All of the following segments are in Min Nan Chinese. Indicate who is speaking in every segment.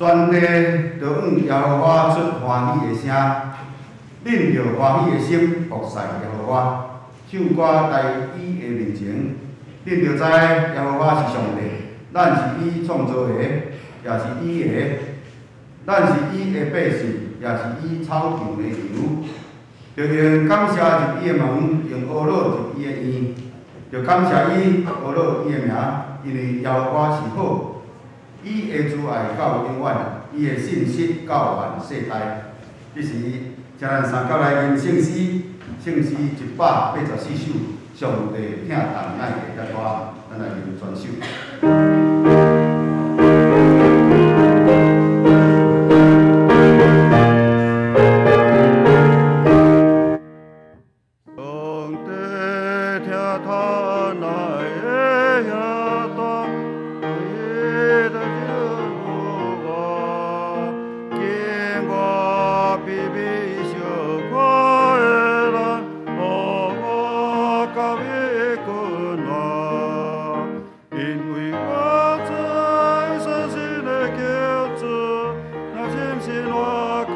Speaker 1: 全地著向耶和華出歡喜的聲，恁著歡喜的心服侍耶和華，唱歌來伊的面前。恁著知耶和華是上帝，咱是伊創造的，也是伊的；咱是伊的百姓，也是伊草場的羊。著用感謝入伊的門，用呵咾入伊的院，著感謝伊，呵咾伊的名，因為耶和華是好。伊的慈愛到永遠，伊的信實到萬世代。這時，請咱三甲來吟聖詩，聖詩184首，上帝疼擔乃會遐大，咱來吟全首。
Speaker 2: 上帝疼擔乃會遐大，伊的救我，經過卑微小可的人，予我甲伊溫暖，因為我知相信的救主，若深信我靠。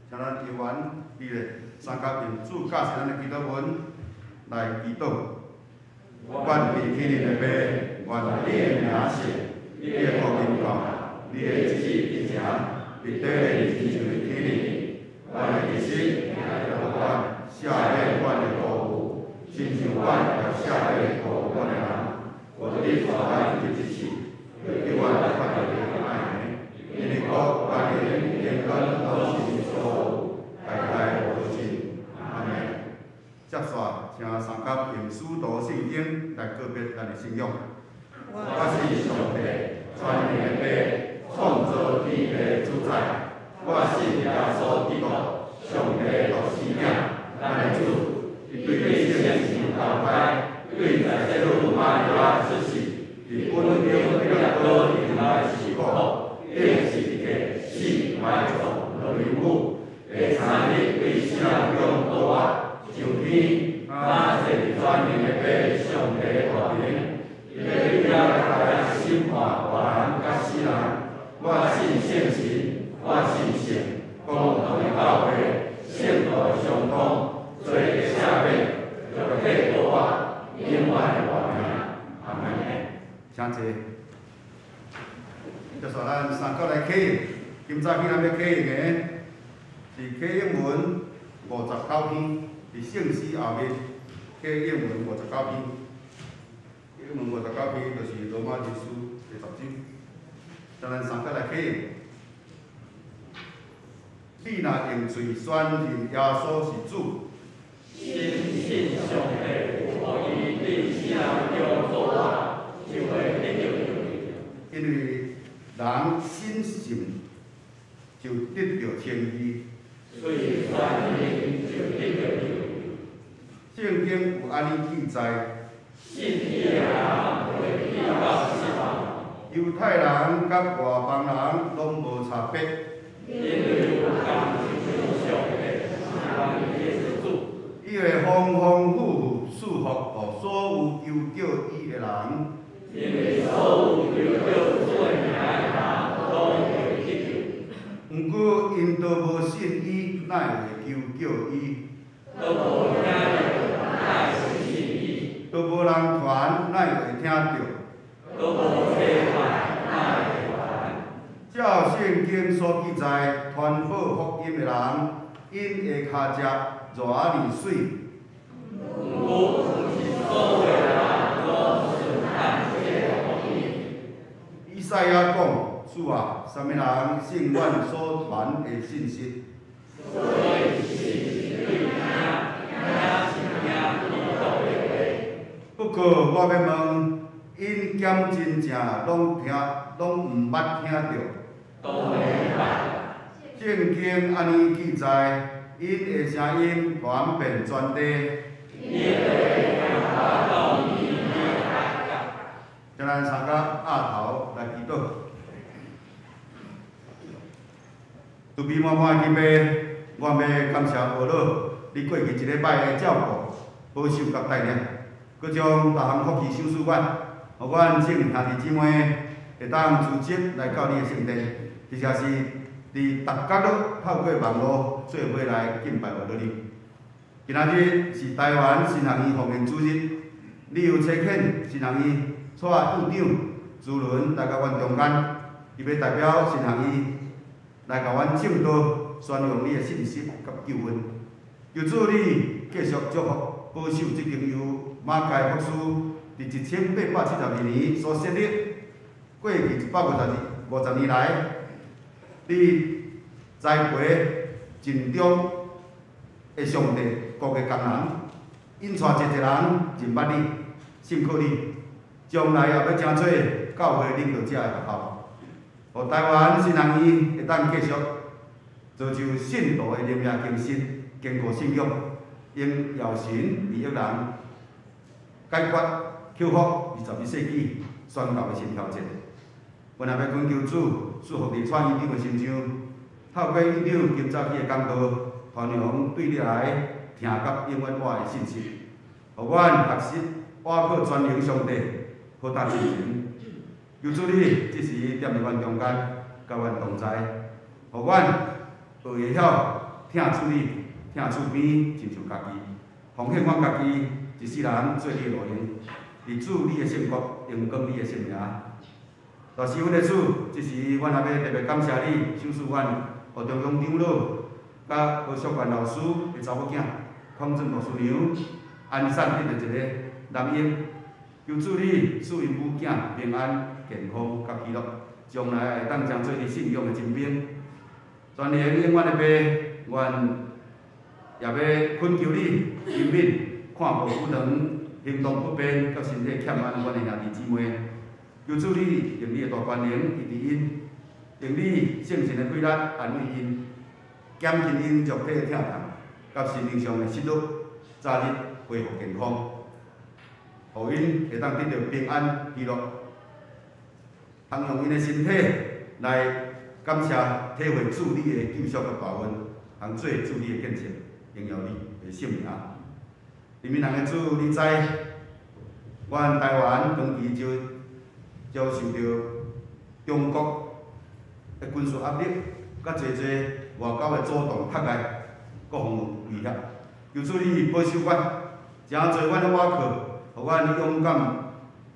Speaker 1: 請咱猶原佇咧三甲用主教示咱的祈禱文來祈禱。願佇天頂的父，願你的名聖，你的國臨到，你的旨意行，佇地咧親像佇天頂。阮的一日予阮，赦免阮的過誤，親像阮也赦免過阮的人。無你帶阮入試，救阮脫離歹的，因為國、權柄、榮光攏是你所有，代代無盡。阿們。接續，請三甲用使徒信經來告別咱的信仰。我信上帝，全能的父，創造天地主宰。我信耶穌基督，上帝獨生子，咱的主，伊對聖神投胎，對在聖女瑪利亞出世，佇本丟彼拉多底下受苦，釘十字架，死埋葬，落陰府，第三日對死人中復活，上天，他坐佇全能的父上帝大爿，伊欲對遐來審判活人佮死人。我信聖神，我信聖公同的教會，聖徒的相通，罪的赦免，肉體復活，永遠的活命。阿們。
Speaker 3: 請坐。
Speaker 1: 接续咱三角来启用。今早起咱欲启用的是启用文59篇，伫圣诗后面启用文五十九篇。启用文五十九篇就是罗马人书第10章。咱三角来启用。你若用喙宣认耶稣是主，
Speaker 3: 深信上帝予伊佇死人中復活，就會得著救。
Speaker 1: 因為人深信就得著稱義。
Speaker 3: 喙宣認就得著救。
Speaker 1: 聖經有按呢記載：
Speaker 3: 信伊的人袂去到失望。
Speaker 1: 猶太人佮外邦人攏無差別。
Speaker 3: 因為有仝一位上帝是萬有的主。
Speaker 1: 伊會豐豐富富賜福予所有求叫伊的人。
Speaker 3: 因為所有求叫主的名的人，攏會得救。
Speaker 1: 毋過𪜶都無信伊，哪會求叫伊？
Speaker 3: 都無聽著，哪會信伊？
Speaker 1: 都無人傳，哪會聽著？
Speaker 3: 都無差派，哪會傳？
Speaker 1: 照聖經所記載，傳報福音的人，𪜶的跤跡偌仔爾媠。
Speaker 3: 毋過毋是所有的人攏順從這个福音。
Speaker 1: 以賽亞講：主啊，啥物人信阮所傳的信息？
Speaker 3: 所以信是對聽，聽是聽基督的話。
Speaker 1: 不過我欲問，𪜶敢真正攏聽，攏毋捌聽著？
Speaker 3: 當然捌。
Speaker 1: 聖經按呢記載，𪜶的聲音傳遍全地。
Speaker 3: 𪜶的話傳到天涯海角。
Speaker 1: 請咱三个額頭來祈禱。慈悲滿滿的天父，我欲感謝阿老，你過去一禮拜的照顧、保守佮帶領，閣將逐項福氣賞賜阮，予阮眾兄弟姊妹會當組織來到你的聖殿，特別是佇逐角落透過網路做伙來敬拜阿老你。今仔日是台灣神學院奉獻主日，你有差遣神學院蔡院長朱倫來到阮中間，伊欲代表神學院來共阮證道，宣揚你的信息佮救恩。求主你繼續祝福保守這間由馬偕牧師佇1872年所設立，過去150年來，你栽培盡忠的上帝國的工人，引帶濟濟人認捌你、信靠你，將來也欲成做教會領導者的學校，予台灣神學院會當繼續造就信徒的靈命更新、堅固信仰，用饒神利益人，解決克服21世紀宣教的新挑戰。阮也欲懇求主賜福佇蔡院長的身上，透過院長今早起的講道，傳揚對你來聽佮永遠活的信息，予阮學習倚靠全能上帝，好搭進前。求主你這時踮佇阮中間，佮阮同在，予阮學會曉疼主你，疼厝邊，親像家己，奉獻阮家己一世人做你的奴傭，佇主你的聖國，榮光你的聖名。大師阮的主，這時阮也欲特別感謝你，賞賜阮胡中庸長老、佮何淑媛老師的查某囝，匡正牧師娘，安善得著一个男嬰。求主你賜𪜶母囝平安、健康佮喜樂，將來會當成做你信仰的精兵。全能永遠的父，阮也欲懇求你憐憫看無可能、行動不便佮身體欠安阮的兄弟姊妹。求主你用你的大權能醫治𪜶，用你聖神的氣力安慰𪜶，減輕𪜶肉體的疼痛，佮心靈上的失落，早日恢復健康，予𪜶會當得著平安喜樂，通用𪜶的身體來感謝體會主你的救贖佮報恩，通做主你的見證，榮耀你的聖名。憐憫人的主，你知，阮台灣長期就遭受著中國的軍事壓力，佮濟濟外交的阻擋、窒礙，各方威脅。求主你保守阮，誠濟阮的倚靠，予阮勇敢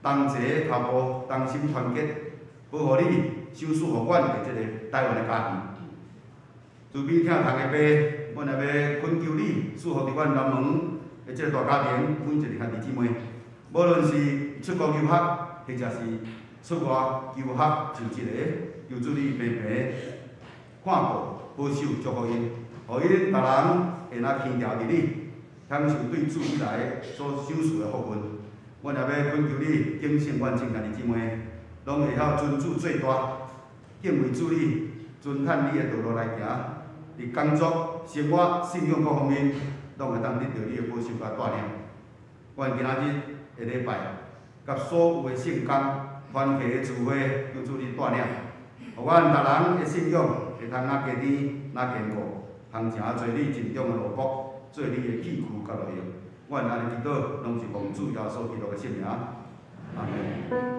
Speaker 1: 同齊跤步，同心團結，保護你。賞賜予阮的這个台灣的家園。慈悲疼痛的爸，阮也欲懇求你，賜福佇阮南門的這个大家庭，每一个兄弟姊妹，無論是出國留學，或者是出外求學就職的，求主你平平看顧、保守、祝福𪜶，予𪜶逐人會若牽牢佇你，享受對主以來所賞賜的福分。阮也欲懇求你，警醒阮眾兄弟姊妹，攏會曉尊主做大，敬畏主你，遵行你的道路來行，佇工作、生活、信仰各方面，攏會當得著你的保守佮帶領。阮今仔日的禮拜，佮所有的聖工、團契的聚會，求主你帶領，予阮逐人的信仰會通若加甜、若堅固，通誠做你盡忠的奴僕，做你的器具佮路用。阮按呢祈禱，攏是奉主耶穌基督的聖名。阿們。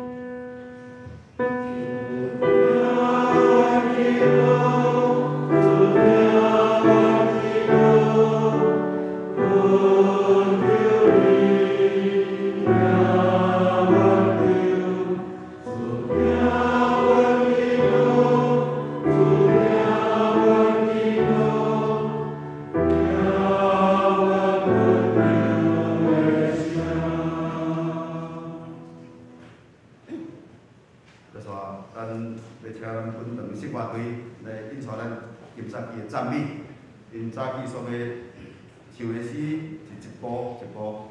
Speaker 1: 讚美，𪜶早起所欲唱的詩是一步一步。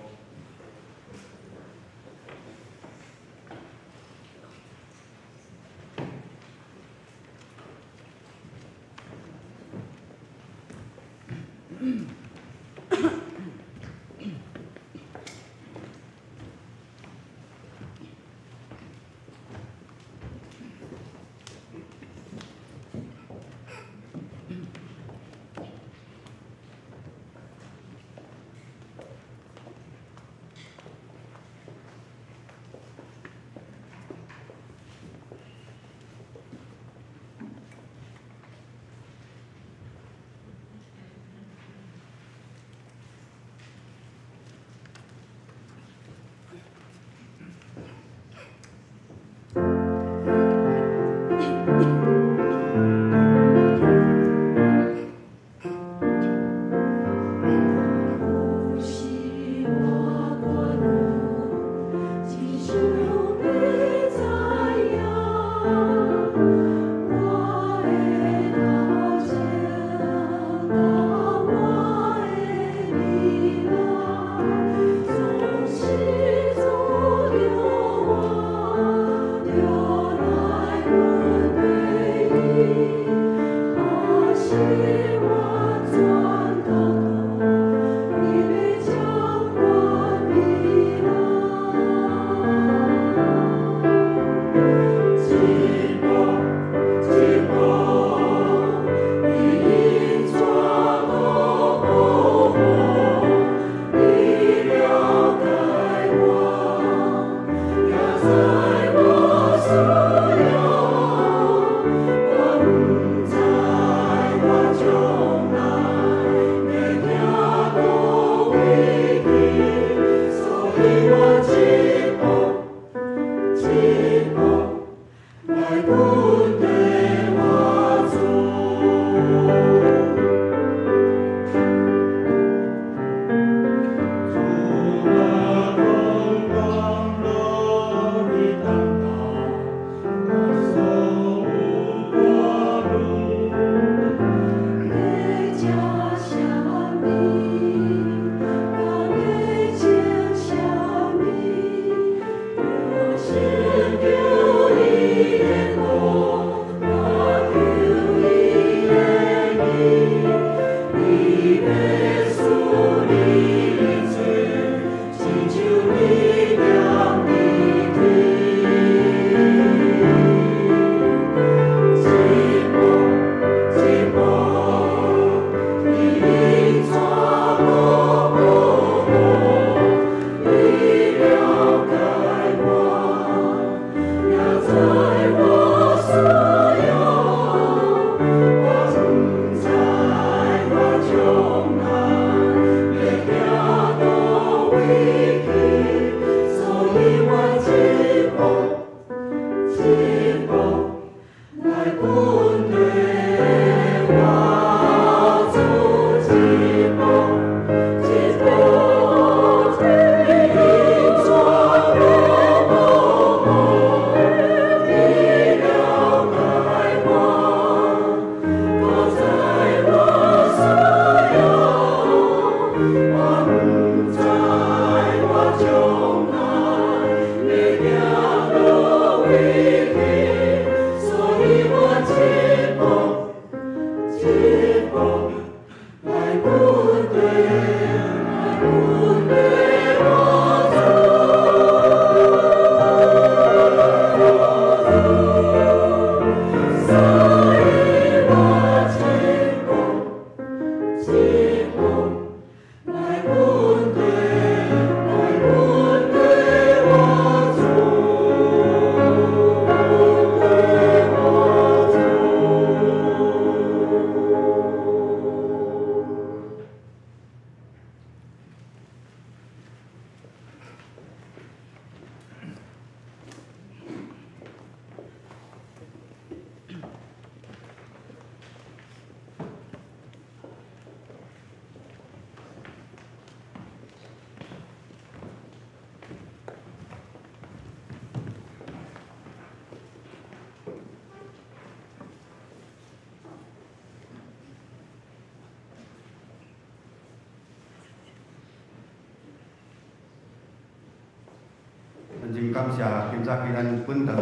Speaker 1: 感謝今早起咱本堂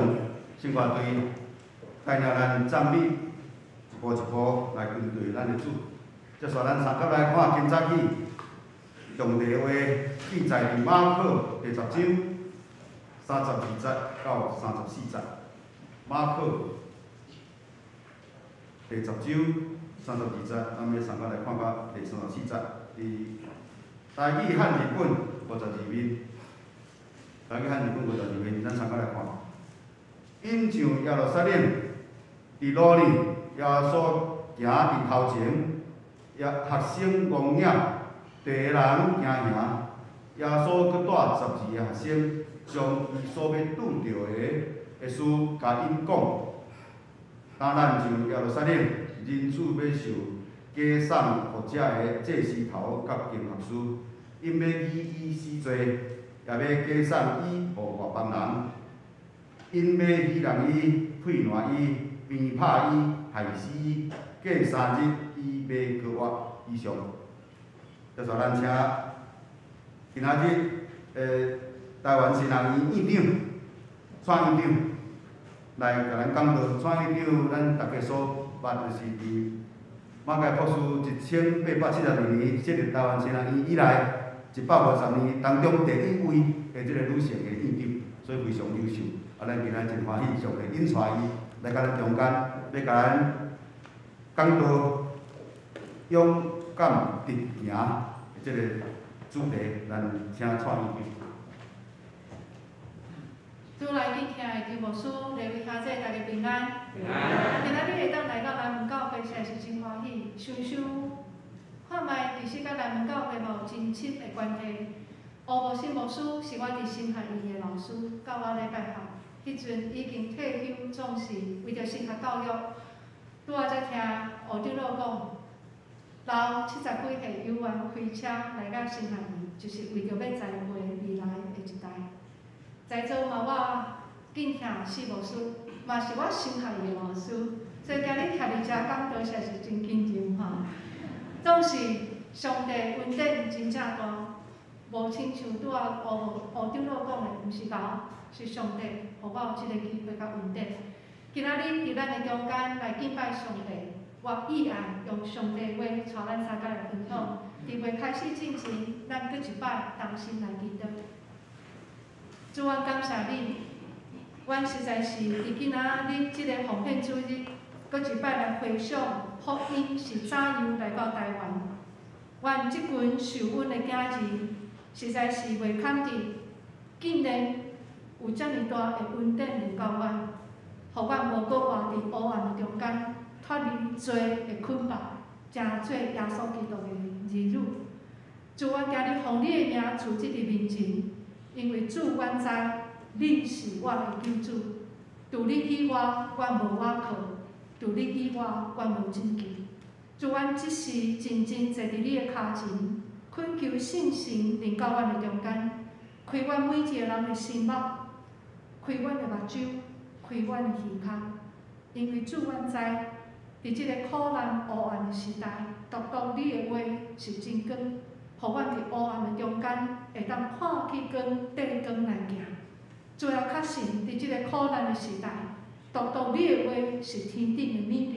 Speaker 1: 聖歌隊帶領咱讚美，一步一步來跟隨咱的主。接續咱三甲來看今早起上帝話記載佇馬可第十章32節到34節。馬可第十章三十二節，咱欲三甲來看到第三十四節，佇台語漢字本52面，台語漢字本五十二面，咱三甲來看。𪜶上耶路撒冷，佇路呢，耶穌行佇頭前，也學生戇領，地的人驚惶。耶穌閣帶十二个學生，將伊所欲拄著的事共𪜶講。當咱上耶路撒冷，人子欲受加送予遮的祭司頭佮經學師，𪜶欲議伊死罪，也欲加送伊予外邦人。𪜶欲戲弄伊、退爛伊、鞭拍伊、害死伊。過3日，伊欲閣活以上。接續咱請今仔日台灣神學院院長蔡院長來共咱講道。蔡院長，咱大家所捌就是佇馬偕博士1872年設立台灣神學院以來，150年當中第一位的這个女性的院長，所以非常優秀。啊，咱今仔真歡喜，上帝引帶伊來共咱中間，欲共咱講道勇敢直行的這个主題，咱請蔡院長。
Speaker 4: 主內敬聽的張牧師、李偉兄姐，大家平安。
Speaker 3: 平安。
Speaker 4: 今仔日會當來到南門教會，實在是真歡喜。想想看覓，其實佮南門教會嘛有真親的關係。吳牧師牧師是我佇神學院的老師，教我禮拜學。彼陣已經退休，總是為著神學教育。拄仔才聽吳長老講，老70幾歲猶原開車來到神學院，就是為著欲栽培未來的一代。在座嘛，我敬聽施牧師，嘛是我神學院的老師，所以今日徛佇遮講道，實在是真緊張吼。總是上帝恩典真正大，無親像拄仔吳吳長老講的，毋是𠢕，是上帝予我有這个機會佮恩典。今仔日佇咱的中間來敬拜上帝，我意願用上帝話帶咱三個來分享。佇未開始進前，咱閣一擺同心來祈禱。主，阮感謝你，阮實在是佇今仔日這个奉獻主日，閣一擺來回想福音是怎樣來到台灣。阮這群受阮的囝兒，實在是袂堪得，竟然有遮爾大的恩典臨到阮，予阮無閣活佇黑暗的中間，脫離罪的捆綁，成做耶穌基督的兒女。主，阮今日奉你的名佇這佇面前。因為主，阮知恁是我的救主，除你以外，阮無倚靠；除你以外，阮無拯救。主，阮這時靜靜坐佇你的跤前，懇求聖神臨到阮的中間，開阮每一个人的心目，開阮的目睭，開阮的耳孔。因為主，阮知，佇這个苦難黑暗的時代，獨獨你的話是真光。予阮佇黑暗的中間，會當看見光，綴光來行。主啊，確信佇這个苦難的時代，獨獨你的話是天頂的美糧。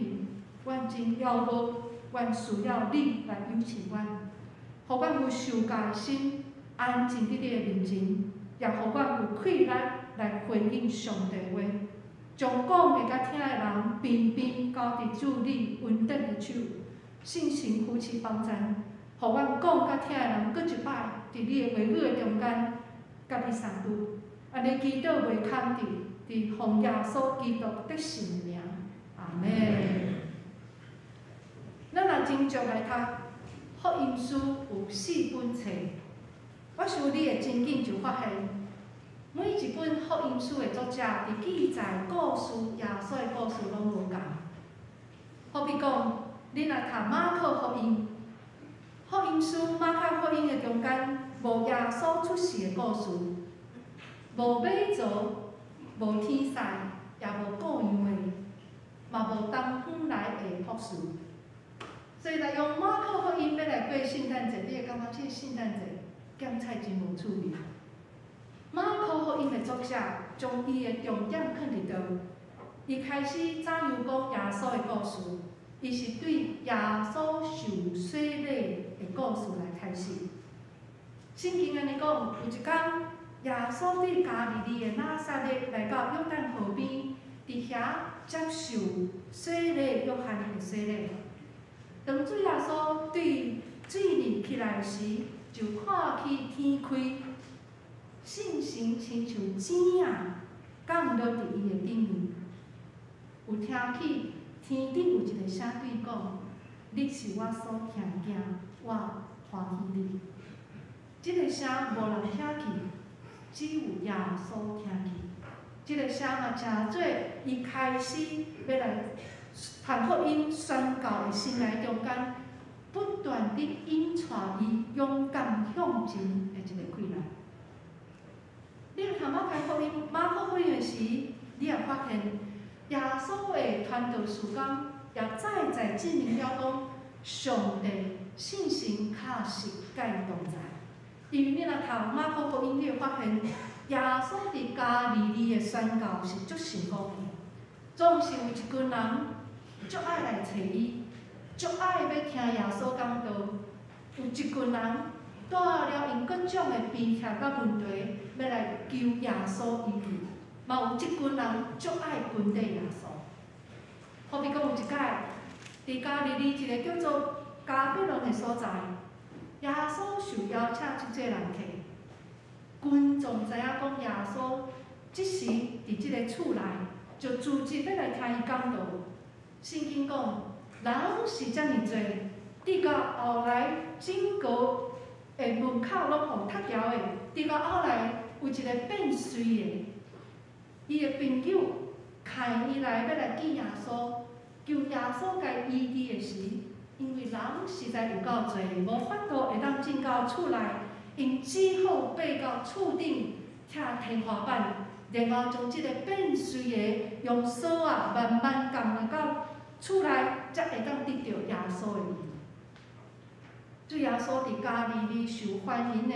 Speaker 4: 阮真枵餓，阮需要你來養飼阮，予阮有受教的心，安靜佇你的面前，也予阮有氣力來回應上帝話，將講的佮聽的人平平交佇主你恩典的手，聖神扶持幫贊。予阮講佮聽的人，閣一擺佇你的話語的中間，佮你相遇。按呢祈禱袂空佇，佇奉耶穌基督得勝的名，阿們。咱若真少來讀福音書有四本冊，我想你會真緊就發現，每一本福音書的作者佇記載故事，耶穌的故事攏無仝。好比講，你若讀馬可福音。福音書馬可福音的中間，無耶穌出世的故事，無馬槽，無天使，也無顧羊的，嘛無東方來的博士。所以，若用馬可福音欲來過聖誕節，你會感覺這个聖誕節鹹菜真無趣味。馬可福音的作者將伊的重點囥佇佗？伊開始怎樣講耶穌的故事？伊是對耶穌受洗禮的故事來開始。聖經按呢講，有一工，耶穌對加利利的拿撒勒來到約旦河邊，佇遐接受洗禮約翰的洗禮。當主耶穌對水裡起來時，就看起天開，聖神親像箭仔降落佇伊的頂面。有聽起天頂有一個聲對伊講：你是我所疼的囝，我歡喜你。這個聲無人聽去，只有耶穌聽去。這個聲嘛，誠做伊開始欲來傳福音宣教的生涯中間，不斷地引帶伊勇敢向前的一个氣力。你若讀馬太福音、馬可福音的時，你也發現耶穌的傳道事工也再再證明了講，上帝聖神確實佮伊同在。因為你若讀馬可福音，你會發現耶穌佇加利利的宣教是足成功的，總是有一群人足愛來揣伊，足愛欲聽耶穌講道，有一群人帶了𪜶各種的病痛佮問題，欲來求耶穌醫治，嘛有一群人足愛跟綴耶穌。好比講有一擺，佇加利利一个叫做迦百農的所在，耶穌受邀請去做人客，群眾知影講耶穌這時佇這个厝內，就聚集欲來聽伊講道。聖經講，人是遮爾濟，直到後來整個的門口攏予塞牢的，直到後來有一個變繐的，伊的朋友牽伊來欲來見耶穌，求耶穌共伊醫治的時，因為人實在有夠濟，無法度會當進到厝內，𪜶只好爬到厝頂拆天花板，然後將這個變繐的用索仔慢慢共來到厝內，才會當得著耶穌的醫治。主耶穌佇加利利受歡迎的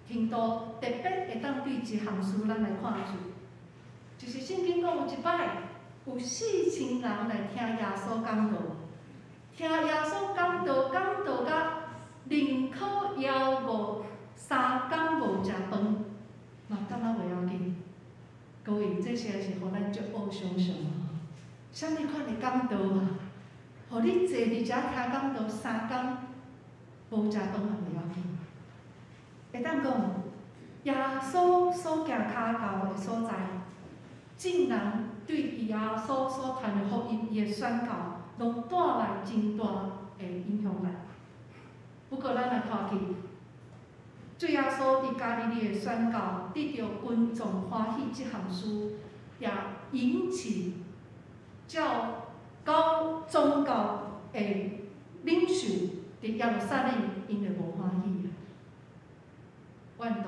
Speaker 4: 程度，特別會當對一項事咱來看出，就是聖經講有一擺有4000人來聽耶穌講道，聽耶穌講道，講道甲寧可枵餓3工無食飯，嘛感覺袂要緊。各位，這實在是予咱足學想像啊！啥物款的講道啊？予你坐佇遮聽講道3工無食飯也袂要緊。會當講，耶穌所行跤到的所在，眾人對耶穌所傳的福音，伊的宣告，攏帶來真大的影響力。不過，咱來看去，主耶穌佇加利利的宣告，得著群眾歡喜這項事，也引起教高宗教的領袖佇耶路撒冷，𪜶就無歡喜啊。怨妒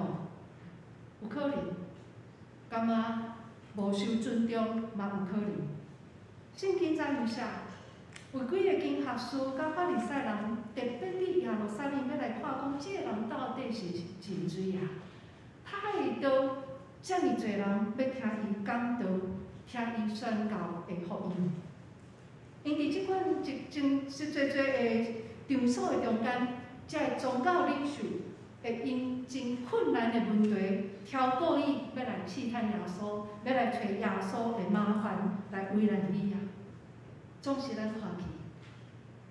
Speaker 4: 有可能，感覺無受尊重嘛有可能。聖經怎樣寫？有幾个經學師佮法利賽人特別佇耶路撒冷欲來看，講這个人到底是是誰啊？太多遮爾濟人欲聽伊講道，聽伊宣教的福音。𪜶佇這款一真實濟濟的場所的中間，這个宗教領袖會用真困難的問題，挑故意欲來試探耶穌，欲來揣耶穌的麻煩來為難伊啊。總是咱看去，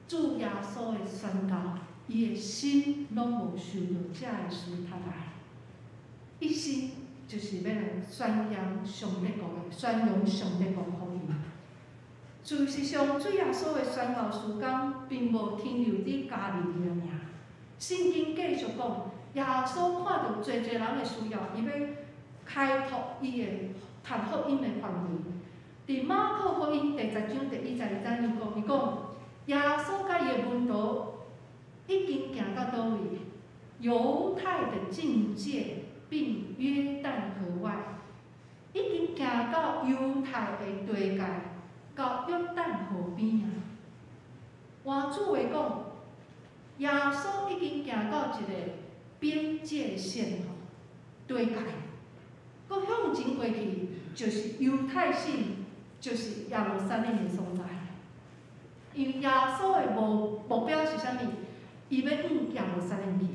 Speaker 4: 主耶穌的宣教，伊的心攏無受著這个事拖來，一心就是欲來宣揚上帝國的，宣揚上帝國福音。事實上，主耶穌的宣教事工並無停留佇加利利爾。聖經繼續講，耶穌看著濟濟人的需要，伊欲開拓伊的傳福音的範圍。佇馬可福音第10章第1節，伊怎樣講？伊講，耶穌佮伊的門徒已經行到佗位？猶太的境界並約旦河外，已經行到猶太的地界，到約旦河邊啊。換句話講，耶穌已經行到一個邊界線吼，地界。閣向前過去就是猶太省，就是耶路撒冷的所在。因為耶穌的目標是啥物？伊欲往耶路撒冷去。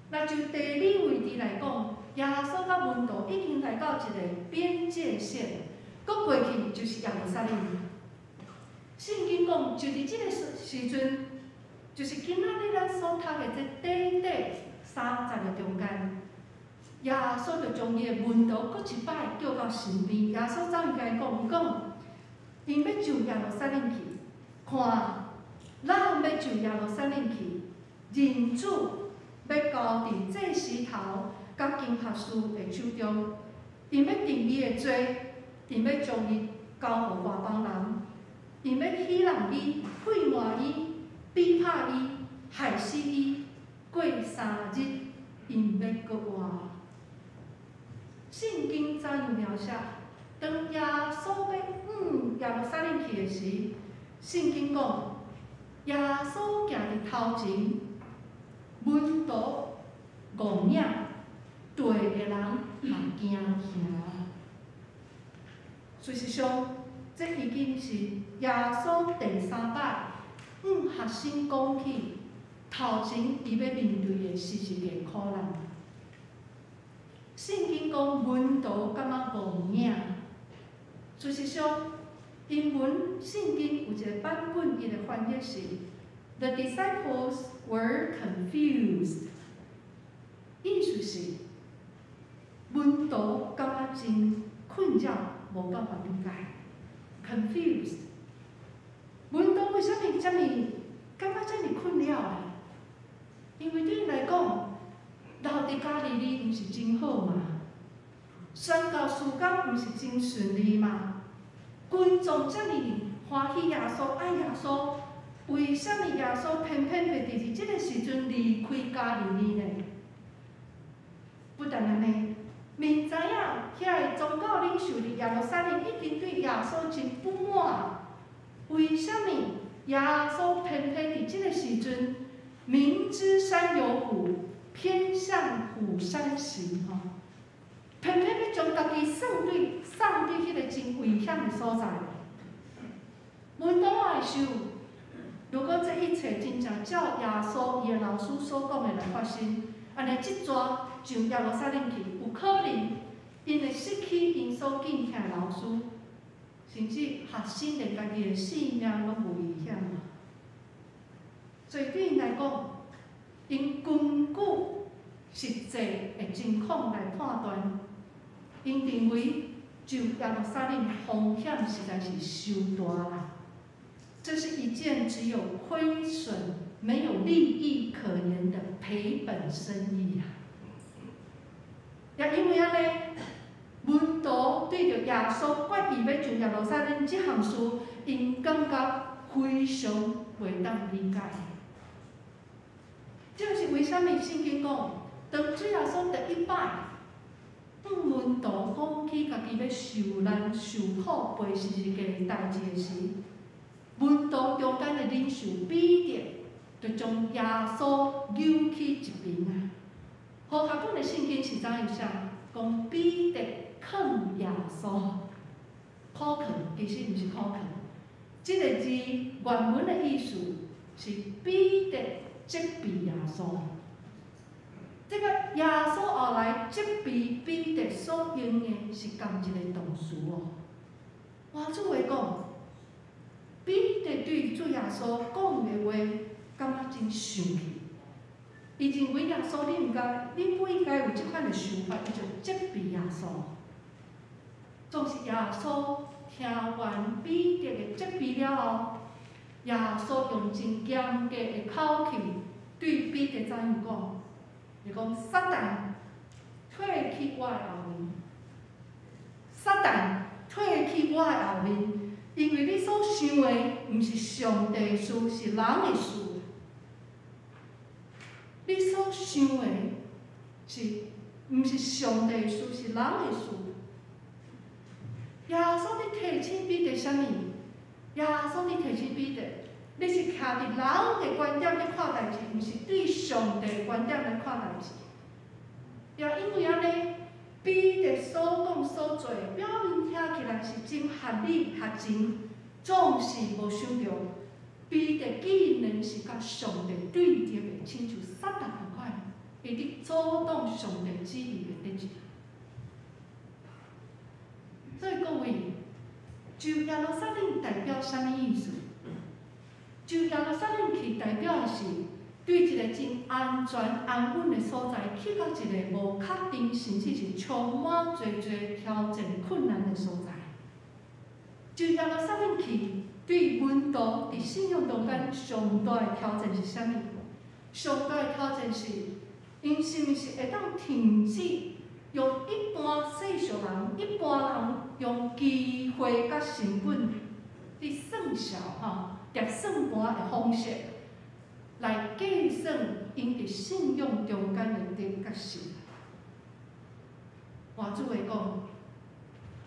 Speaker 4: 若就地理位置來講，耶穌佮門徒已經來到一個邊界線，閣過去就是耶路撒冷。聖經講，就佇這個時陣，就是今仔日咱所讀的這短短30個中間，耶穌就將伊的門徒閣一擺叫到身邊。耶穌怎樣共𪜶講？伊講，𪜶欲上耶路撒冷去，看，咱欲上耶路撒冷去，人子欲交佇祭司頭佮經學士的手中，𪜶欲定伊的罪，𪜶欲將伊交予外邦人，𪜶欲戲弄伊、唾沫伊、逼迫伊、害死伊，過3日，𪜶欲閣活。聖經怎樣描寫？當耶穌欲往耶路撒冷去的時，聖經講，耶穌行佇頭前，門徒戇影，綴的人嘛驚嚇。事實上，這已經是耶穌第三擺向學生講起，頭前伊欲面對的是一個苦難。聖經講門徒感覺戇影。事實上，英文聖經有一個版本，伊的翻譯是：The disciples were confused。意思是門徒感覺真困擾，無辦法理解。Confused。門徒為啥物遮爾感覺遮爾困擾呢？因為對𪜶來講，留佇加利利毋是真好嘛？宣教事工毋是真順利嘛？群眾遮爾歡喜耶穌，愛耶穌，為啥物耶穌偏偏欲佇這個時陣離開加利利呢？不但按呢，明知影遐个宗教領袖佇耶路撒冷已經對耶穌真不滿，為啥物耶穌偏偏佇這個時陣，明知山有虎，偏向虎山行？吼，偏偏欲將家己送佇彼個真危險的所在。門徒會想，如果這一切真正照耶穌伊的老師所講的來發生，按呢這逝上耶路撒冷去，有可能𪜶會失去𪜶所敬虔的老師，甚至學生連家己的性命攏有危險啊！所以對𪜶來講，𪜶根據實際的情況來判斷，𪜶認為上耶路撒冷風險實在是傷大啦。這是一件只有虧損、沒有利益可言的賠本生意啊！也因為按呢，門徒對著耶穌決意欲上耶路撒冷這項事，𪜶感覺非常袂當理解。這就是為啥物聖經講，當主耶穌第一擺向門徒講起家己欲受難、受苦、背十字架的代誌的時，門徒中間的領袖彼得就將耶穌揪去一邊啊。和合本的聖經是怎樣寫？講彼得勸耶穌，苦勸其實毋是苦勸，這個字原文的意思是彼得責備耶穌。這個耶穌後來責備彼得所用的是仝一個動詞哦。換句話講，彼得對主耶穌講的話，感覺真生氣。伊認為耶穌你毋該，你不應該有這款的想法，伊就責備耶穌。總是耶穌聽完彼得的責備了後，耶穌用真嚴格的口氣對彼得怎樣講？伊講：撒旦，退去我的後面！撒旦，退去我的後面！因為你所想的毋是上帝的事，是人的事。你所想的是毋是上帝的事，是人的事。耶穌佇提醒彼得啥物？耶穌佇提醒彼得，你是徛佇人的觀點咧看代誌，毋是對上帝的觀點來看代誌。也因為按呢，彼彼得所講所做，表面聽起來是真合理合情，總是無想著彼得竟然是佮上帝對立的，親像撒旦仝款，伊佇阻擋上帝旨意的得勝。所以各位，上耶路撒冷代表啥物意思？上耶路撒冷去代表的是對一個真安全安穩的所在，去到一個無確定，甚至是充滿濟濟挑戰困難的所在。上耶路撒冷去，對門徒佇信仰中間上大的挑戰是啥物？上大的挑戰是，𪜶是毋是會當停止用一般世俗人、一般人用機會佮成本佇算數吼，疊算盤的方式來計算𪜶佇信仰中間的得佮失。換句話講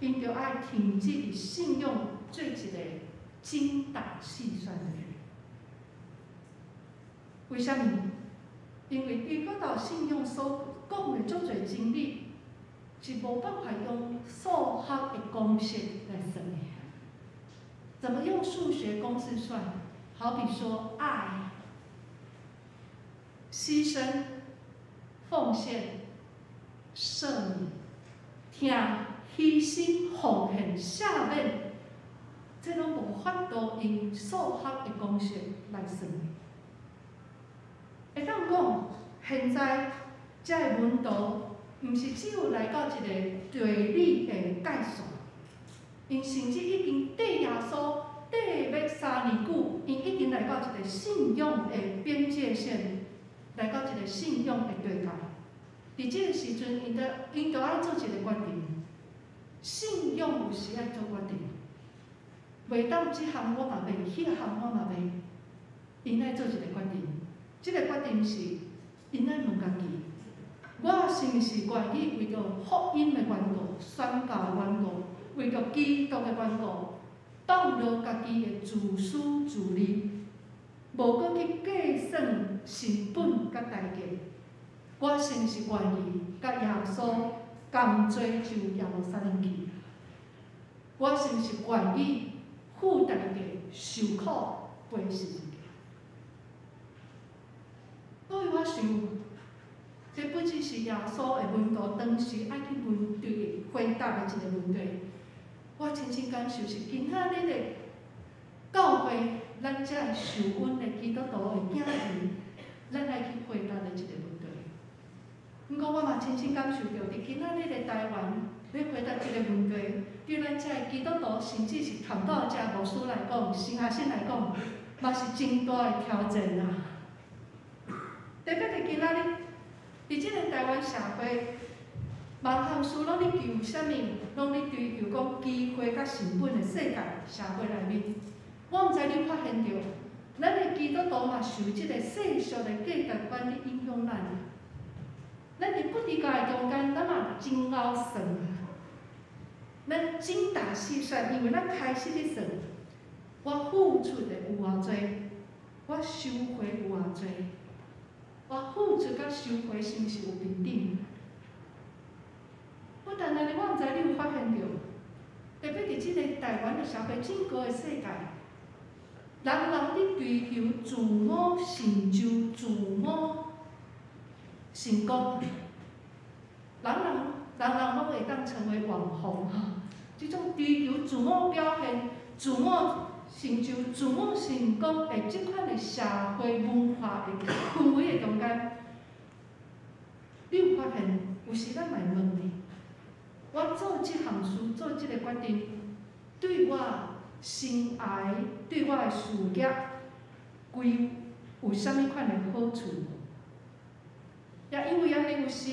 Speaker 4: ，𪜶著愛停止佇信仰做一個精打細算的人。為啥物？因為基督教信仰所講的足濟真理，是無辦法用數學的公式來算的。怎麼用數學公式算？好比說愛、犧牲、奉獻、赦免、疼、犧牲、奉獻、赦免，這攏無法度用數學的公式來算。會當講，現在這个門徒，毋是只有來到一個地理的界線，𪜶甚至已經綴耶穌綴欲3年久，𪜶已經來到一個信仰的邊界線，來到一個信仰的地界。佇這個時陣，𪜶著愛做一個決定。信仰有時愛做決定，袂當這項我嘛袂，彼項我嘛袂，𪜶愛做一個決定。這個決定是，𪜶愛問家己：我是毋是願意為著福音的緣故、宣教的緣故、為著基督的緣故，放落家己的自私自利，無閣去計算成本佮代價？我是毋是願意佮耶穌仝齊上耶路撒冷去？我是毋是願意付代價、受苦、背十字架？所以我想，這不只是耶穌的門徒當時愛去問對回答的一個問題。我親身感受是，今仔日的教會，咱這个受恩的基督徒的囝兒，咱愛去回答的一個問題。毋過我嘛親身感受著，佇今仔日的台灣，欲回答這個問題，對咱這个基督徒，甚至是傳道者、牧師來講，神學生來講，嘛是真大的挑戰啊！特別佇今仔日，佇這个台灣社會，萬項事攏咧求啥物？攏咧追求講機會佮成本的世界社會內面，我毋知你有發現著，咱的基督徒嘛受這個世俗的價值觀咧影響咱。咱佇不知覺的中間，咱嘛真𠢕算，咱精打細算，因為咱開始咧算，我付出的有偌濟，我收穫有偌濟，我付出佮收穫是毋是有平等？不但按呢，我毋知你有發現著，特別佇這个台灣的社會，整個的世界，人人咧追求自我成就、自我成功，人人攏會當成為網紅，這種追求自我表現、自我成就、自我成功的這款的社會文化的氛圍的中間，你有發現有時咱嘛會問你：我做這項事、做這個決定，對我生涯、對我的事業，規有啥物款的好處？也因為按呢，有時，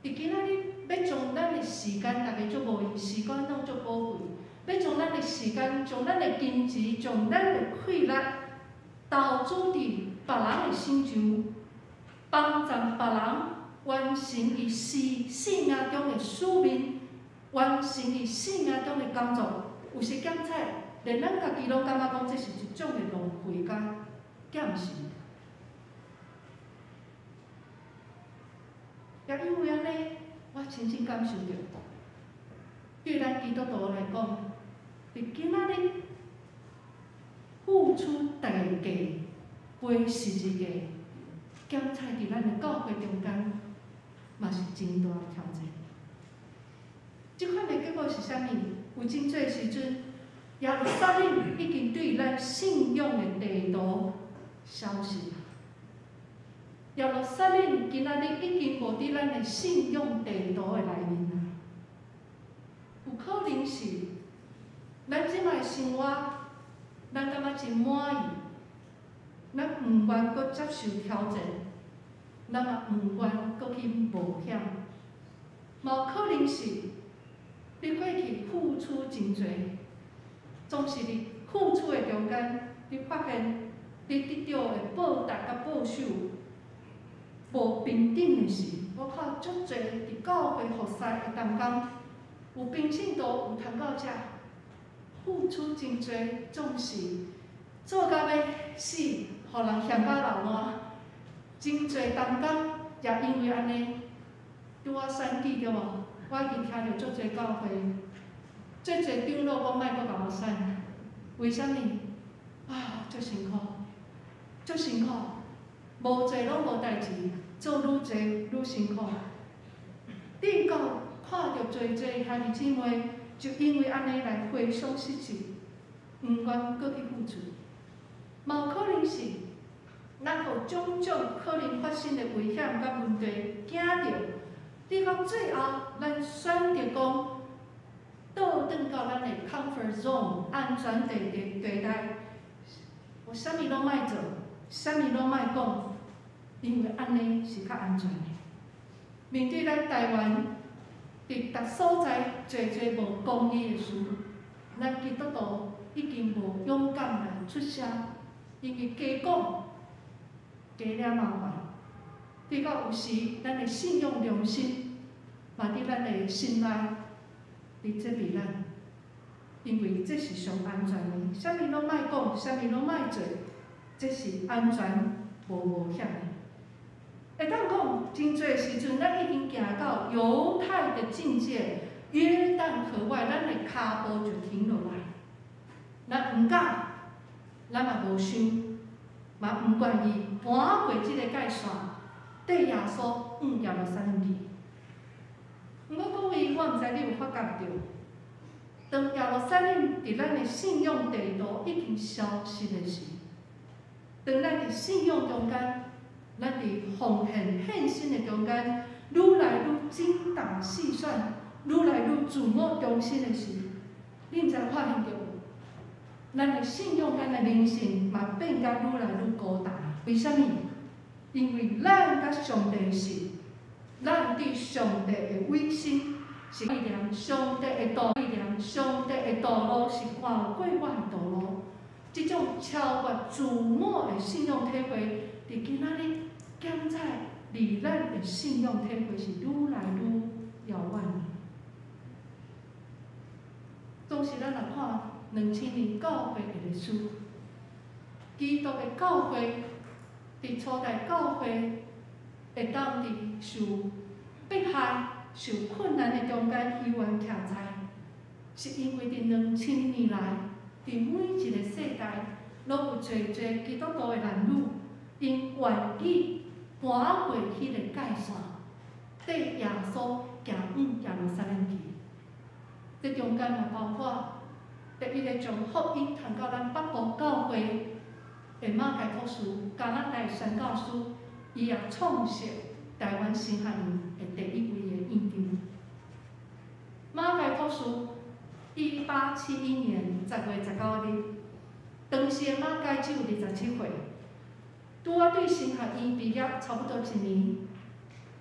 Speaker 4: 佇今仔日欲將咱的時間，逐家足無閒，時間攏足寶貴。欲將咱的時間、將咱的金錢、將咱的氣力投資佇別人的成就，幫助別人完成伊生命中的使命，完成伊生命中的工作，有時減彩，連咱家己攏感覺講這是一種的浪費佮減時。也因為按呢，我親身感受著，對咱基督徒來講，佇今仔日付出代價背十字架，檢採佇咱的教會中間，嘛是真大的挑戰。這款的結果是啥物？有真濟時陣，耶路撒冷已經對咱信仰的地圖消失。耶路撒冷今仔日已經無佇咱的信仰地圖的內面啊。有可能是咱這擺生活，咱感覺真滿意，咱毋願閣接受挑戰，咱嘛毋願閣去冒險。嘛有可能是你過去付出真濟，總是佇付出的中間，你發現你得著的報答佮報酬無平等的時，我看足濟佇教會服侍的同工，有平信徒，有傳教者，付出真濟，總是做到欲死，予人嫌甲流汗。真濟同工也因為按呢，拄仔選舉對無？我已經聽著足濟教會，足濟長老講莫閣共我選，為啥物？啊，足辛苦，足辛苦，無濟攏無代誌，做愈濟愈辛苦。頂到看著濟濟兄弟姊妹，就因為按呢來灰心失志，毋願閣去付出。嘛有可能是，咱予種種可能發生的危險佮問題驚著，直到最後，咱選擇講倒轉到咱的 comfort zone 安全地地地帶，我啥物攏莫做，啥物攏莫講，因為按呢是較安全的。面對咱台灣，佇逐所在濟濟無公義的事，咱基督徒已經無勇敢來出聲，因為加講加惹麻煩。直到有時，咱的信仰良心嘛佇咱的心內佇責備咱，因為這是上安全的，啥物攏莫講，啥物攏莫做，這是安全無冒險的。會當講，真濟時陣，咱已經行到猶太的境界，約旦河外，咱的跤步就停落來。咱毋敢，咱嘛無想，嘛毋願意搬過這個界線，綴耶穌往耶路撒冷去。毋過各位，我毋知你有發覺著，當耶路撒冷佇咱的信仰地圖已經消失的時，當咱佇信仰中間，咱佇奉獻獻身的中間，愈來愈精打細算，愈來愈自我中心的時，你毋知發現著無？咱的信仰、咱的靈性嘛變甲愈來愈孤單。為啥物？因為咱佮上帝是，咱對上帝的委身是連上帝的道，連上帝的道路是高過我的道路。這種超越自我的信仰體會，佇今仔日檢採離咱的信仰體會是愈來愈遙遠。總是咱若看2000年教會的歷史，基督的教會佇初代教會會當佇受迫害、受困難的中間依然徛在，是因為佇2000年來，佇每一個世代，攏有濟濟基督徒的男女，𪜶願意搬過彼個界線，綴耶穌行往耶路撒冷去。這中間嘛包括第一個將福音傳到咱北部教會的馬偕牧師，加拿大宣教師，伊也創設台灣神學院的第一位的院長。馬偕牧師，1871年10月19日，當時的馬偕只有27歲，拄仔對神學院畢業差不多一年，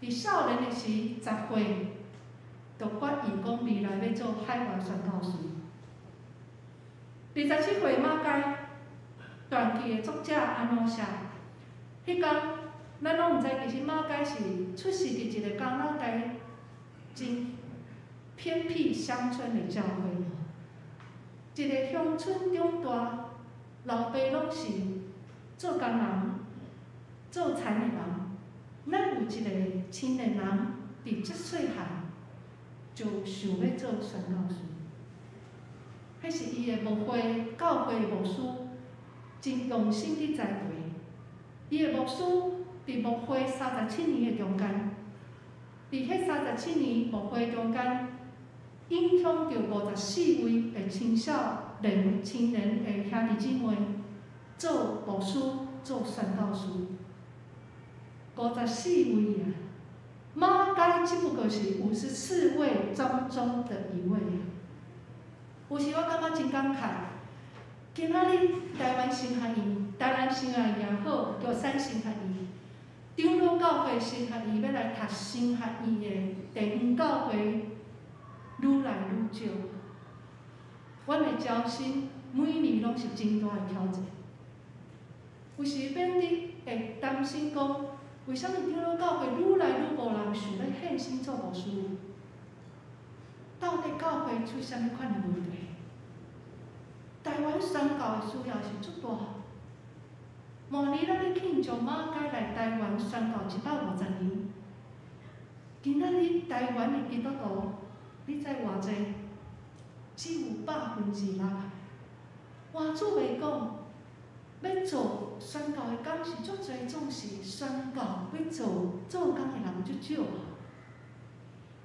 Speaker 4: 佇少年的時10歲，就決意講未來欲做海外宣教師。27歲馬偕，傳記的作者按怎寫？彼工，咱攏毋知，其實馬偕是出世佇一個加拿大真偏僻鄉村的教會，一個鄉村長大，老爸攏是做工人、做田的人。咱有一個青年人，佇這細漢。就想欲做宣教士。彼是伊的牧會教會牧師真用心佇栽培。伊的牧師佇牧會三十七年的中間，佇彼三十七年牧會中間，影響著54位的青少年、青年的兄弟姊妹做牧師、做宣教士。54位啊！馬偕只不過是54位當中的一位。有時我感覺真感慨，今仔日台灣神學院、台南神學院也好，玉山神學院、長老教會神學院欲來讀神學院的地方教會愈來愈少。阮的招生每年攏是真大的挑戰。有時變得會擔心講，為啥物長老教會愈來愈無人想欲獻身做牧師？到底教會出啥物款的問題？台灣宣教的需要是足大。明年咱欲慶祝馬偕來台灣宣教150年。今仔日台灣的基督徒，你知偌濟？只有6%。換句話講，欲做宣教的工是足濟，總是宣教欲做做工的人足少。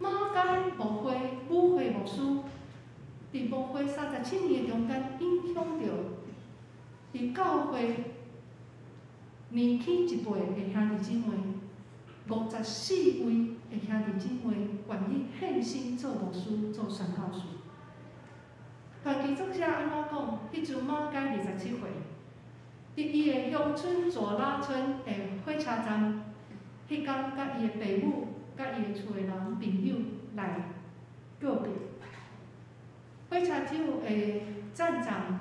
Speaker 4: 馬偕牧會母會牧師，佇牧會三十七年的中間，影響著佇教會年輕一輩的兄弟姊妹，54位的兄弟姊妹願意獻身做牧師、做宣教士。傳記作者按怎講？彼陣馬偕27歲，佇伊的鄉村左拉村的火車站，彼工佮伊的爸母、佮伊的厝的人朋友來告別。火車長的站長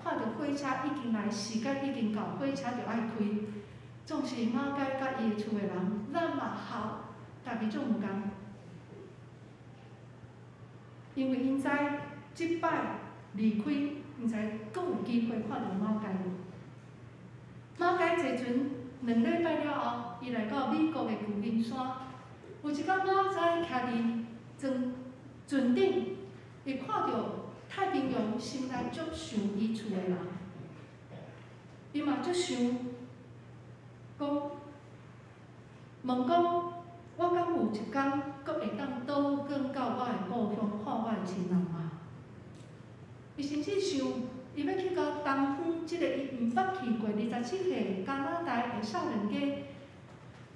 Speaker 4: 看著火車已經來，時間已經到，火車著愛開。總是馬偕佮伊的厝的人，咱嘛好，家己足毋甘，因為𪜶知這擺離開，毋知閣有機會看著馬偕無。馬偕坐船2禮拜了後，伊來到美國的舊金山，有一工馬偕徛佇船船頂，伊看著太平洋心內足想伊厝的人，伊嘛足想講，問講，我敢有一工閣會當倒轉到我的故鄉看我的親人嗎？伊甚至想，伊欲去到東方這个伊毋捌去過27歲加拿大的少年家，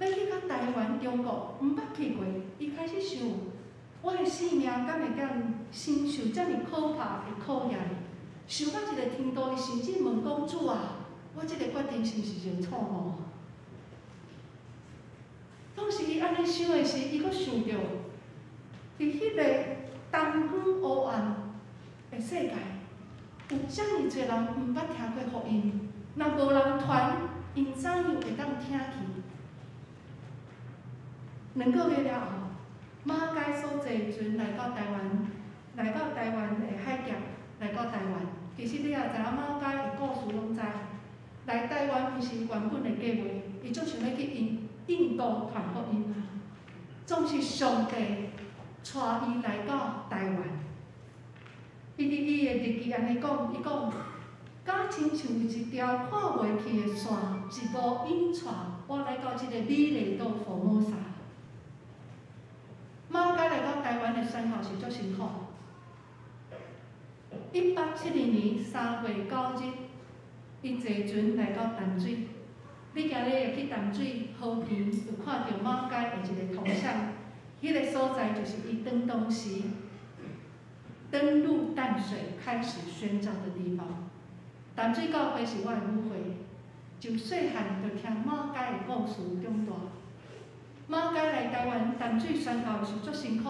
Speaker 4: 欲去到台灣、中國毋捌去過，伊開始想，我的性命敢會當承受遮爾可怕的考驗？想到這个程度，伊甚至問講主啊，我這个決定是毋是一個錯誤？當時伊按呢想的時，伊閣想著，佇彼個東方黑暗的世界，有遮爾濟人毋捌聽過福音，若無人傳，𪜶怎樣會當聽去？2個月了後，馬偕所坐船來到台灣，來到台灣的海峽，來到台灣。其實你也知影馬偕的故事攏知，來台灣毋是原本的計劃，伊足想欲去印印度傳福音，總是上帝帶伊來到台灣。伊佇伊的日記按呢講，伊講，敢親像一條看袂去的線，一路引帶我來到這個美麗島福摩沙。馬偕來到台灣的宣教是足辛苦。1872年3月9日，伊坐船來到淡水。你今日會去淡水河邊，有看著馬偕的一個銅像，彼個所在就是伊當當時登陸淡水開始宣教的地方。淡水教會是我的母會，就細漢就聽馬偕的故事長大。馬偕來台灣淡水宣教是足辛苦，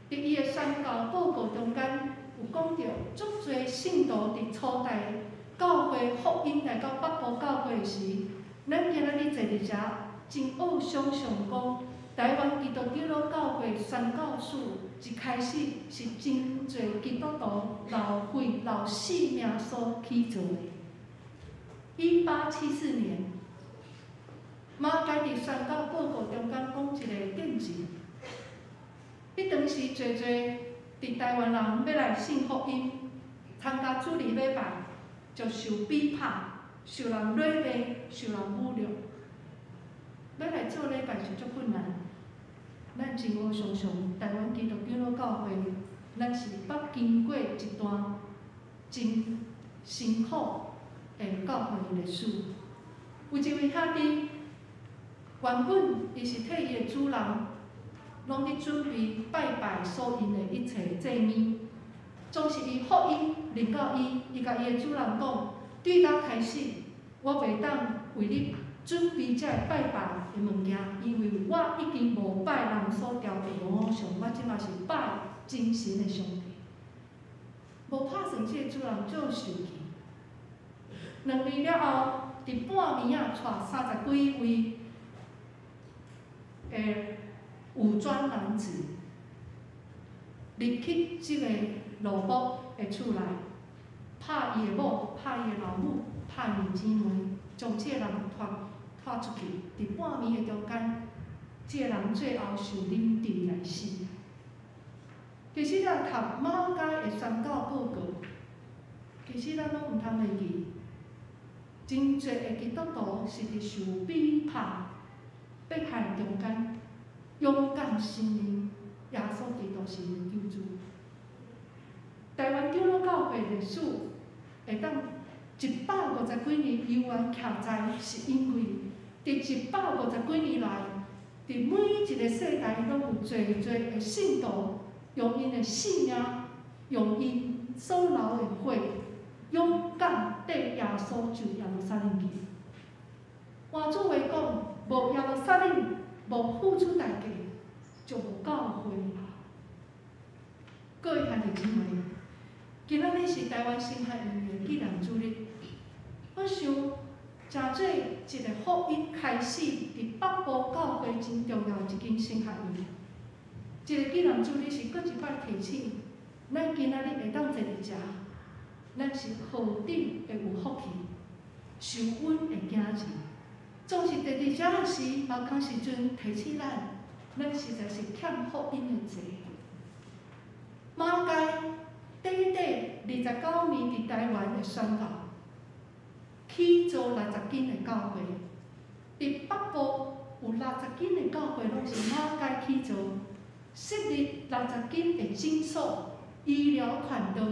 Speaker 4: 佇伊的宣教報告中間有講著，足濟信徒佇初代教會福音來到北部教會時，咱今仔日坐佇遮，真惡想像講，台灣基督長老教會宣教士一開始是真濟基督徒流血流性命所起做的。1874年，馬偕佇宣教報告中間講一個見證，彼當時濟濟佇台灣人欲來信福音，參加主日禮拜，就受逼迫、受人辱罵、受人侮辱。欲來做禮拜是足困難。咱真烏常常台灣基督長老教會，咱是捌經過一段真辛苦的教會歷史。有一位兄弟，原本伊是替伊的主人，攏咧準備拜拜所用的一切祭物。總是伊福音臨到伊，伊共伊的主人講：對今開始，我袂當為你準備這个拜拜的物件，因為我已經無拜人所雕的偶像，我這馬是拜真神的上帝。無拍算，這个主人就受氣。2年了後，佇半暝仔，帶30幾位的武裝男子入去這個羅卜的厝內，拍伊的某，拍伊的老母，拍伊的姊妹，將這個人拖出去。佇半暝的中間，這個人最後受冷治來死。其實咱讀馬偕的宣教報告，其實咱攏毋通袂記，真濟的基督徒是佇受逼迫、迫害中間，勇敢承認耶穌基督是𪜶的救主。台灣長老教會歷史會當150幾年猶原徛在，是因為佇150幾年來，佇每一個世代攏有濟濟的信徒，用𪜶的性命，用𪜶所流的血，勇敢綴耶穌上耶路撒冷去。換句話講，無耶路撒冷，無付出代價，就無教會啦。各位兄弟姊妹，今仔日是台灣神學院的紀念主日。我想，誠做一個福音開始，佇北部教會真重要一間神學院。這個紀念主日是閣一擺提醒，咱今仔日會當坐佇遮，咱是何等的有福氣，受阮的囝兒。總是坐佇遮時，嘛仝時陣提醒咱，咱實在是欠福音的債。馬偕短短29年佇台灣的宣教，起造六十間的教會，佇北部有六十間的教會攏是馬偕起造，設立六十間的診所、醫療團隊。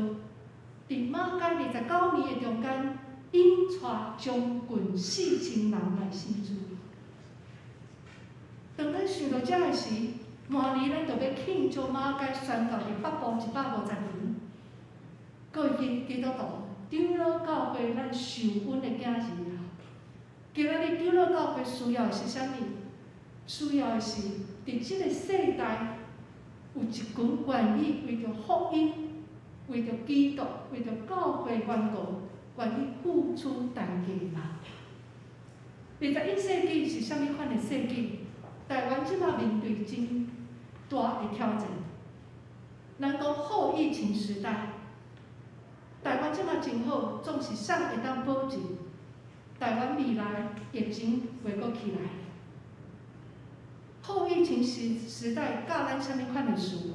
Speaker 4: 佇馬偕29年的中間，引帶將近4000人來信主。當咱想到這个時，明年咱就欲慶祝馬偕宣教佇北部150年。各位基督徒，長老教會咱受阮的囝兒啊！今仔日長老教會需要的是啥物？需要的是佇這个世代有一群願意為著福音、為著基督、為著教會緣故，願意付出代價的人。21世紀是啥物款的世紀？台灣這馬面對真大的挑戰。咱講後疫情時代，台灣這馬真好，總是啥會當保證？台灣未來疫情袂閣起來。後疫情時代教咱啥物款的事？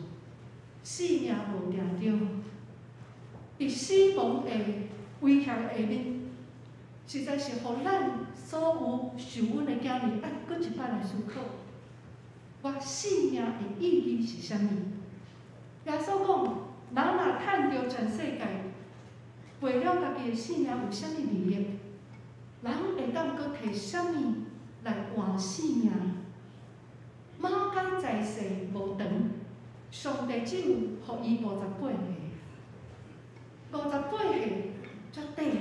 Speaker 4: 性命無定著，佇死亡的威脅下面，實在是予咱所有受阮的囝兒愛閣一擺來思考：我性命的意義是啥物？耶穌講：人若趁著全世界，賠了家己的性命有啥物利益？人會當閣提啥物來換性命？馬偕在世無長，上帝只有予伊五十八歲。五十八歲足短啊！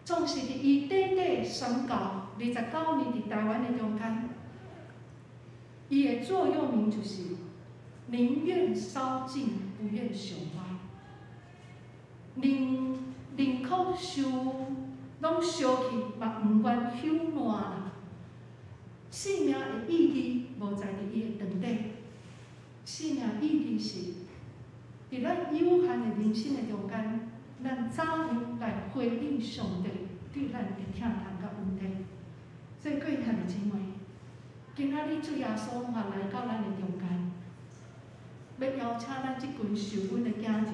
Speaker 4: 總是佇伊短短宣教29年佇台灣的中間，伊的座右銘就是寧願燒盡，不願朽壞。寧可受攏燒去，嘛毋願朽爛啦。性命的意義無在佇伊的長短，性命意義是佇咱有限的人生的中間，咱怎樣來回應上帝對咱的疼痛佮恩典？所以各位兄弟姊妹，今仔日主耶穌嘛來到咱的中間，欲邀請咱這群受阮的囝兒，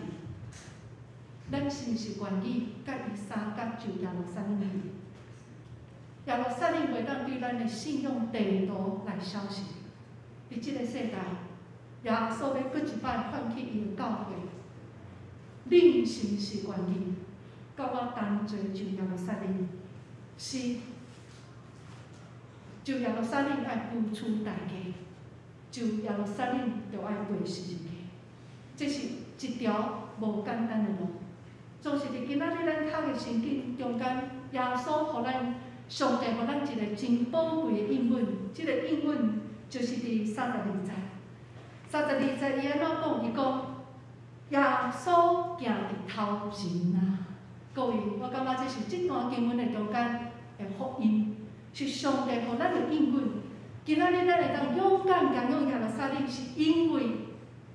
Speaker 4: 咱是毋是願意佮伊相佮上耶路撒冷去？耶路撒冷袂當對咱的信仰地圖來消失。佇這个世代，耶穌欲閣一擺喚起伊的教會，恁是毋是願意佮我同齊上耶路撒冷？是，上耶路撒冷愛付出代價，上耶路撒冷就愛背十字架，這是一條無簡單的路。總是佇今仔日咱讀的聖經中間，耶穌予咱上帝予咱一个真寶貴的應允，這个應允就是佇32節。32節伊按怎講？伊講耶穌行佇頭前啊！各位，我感覺這是這段經文的中間的福音，是上帝予咱的應允。今仔日咱會當勇敢行向耶路撒冷，是因為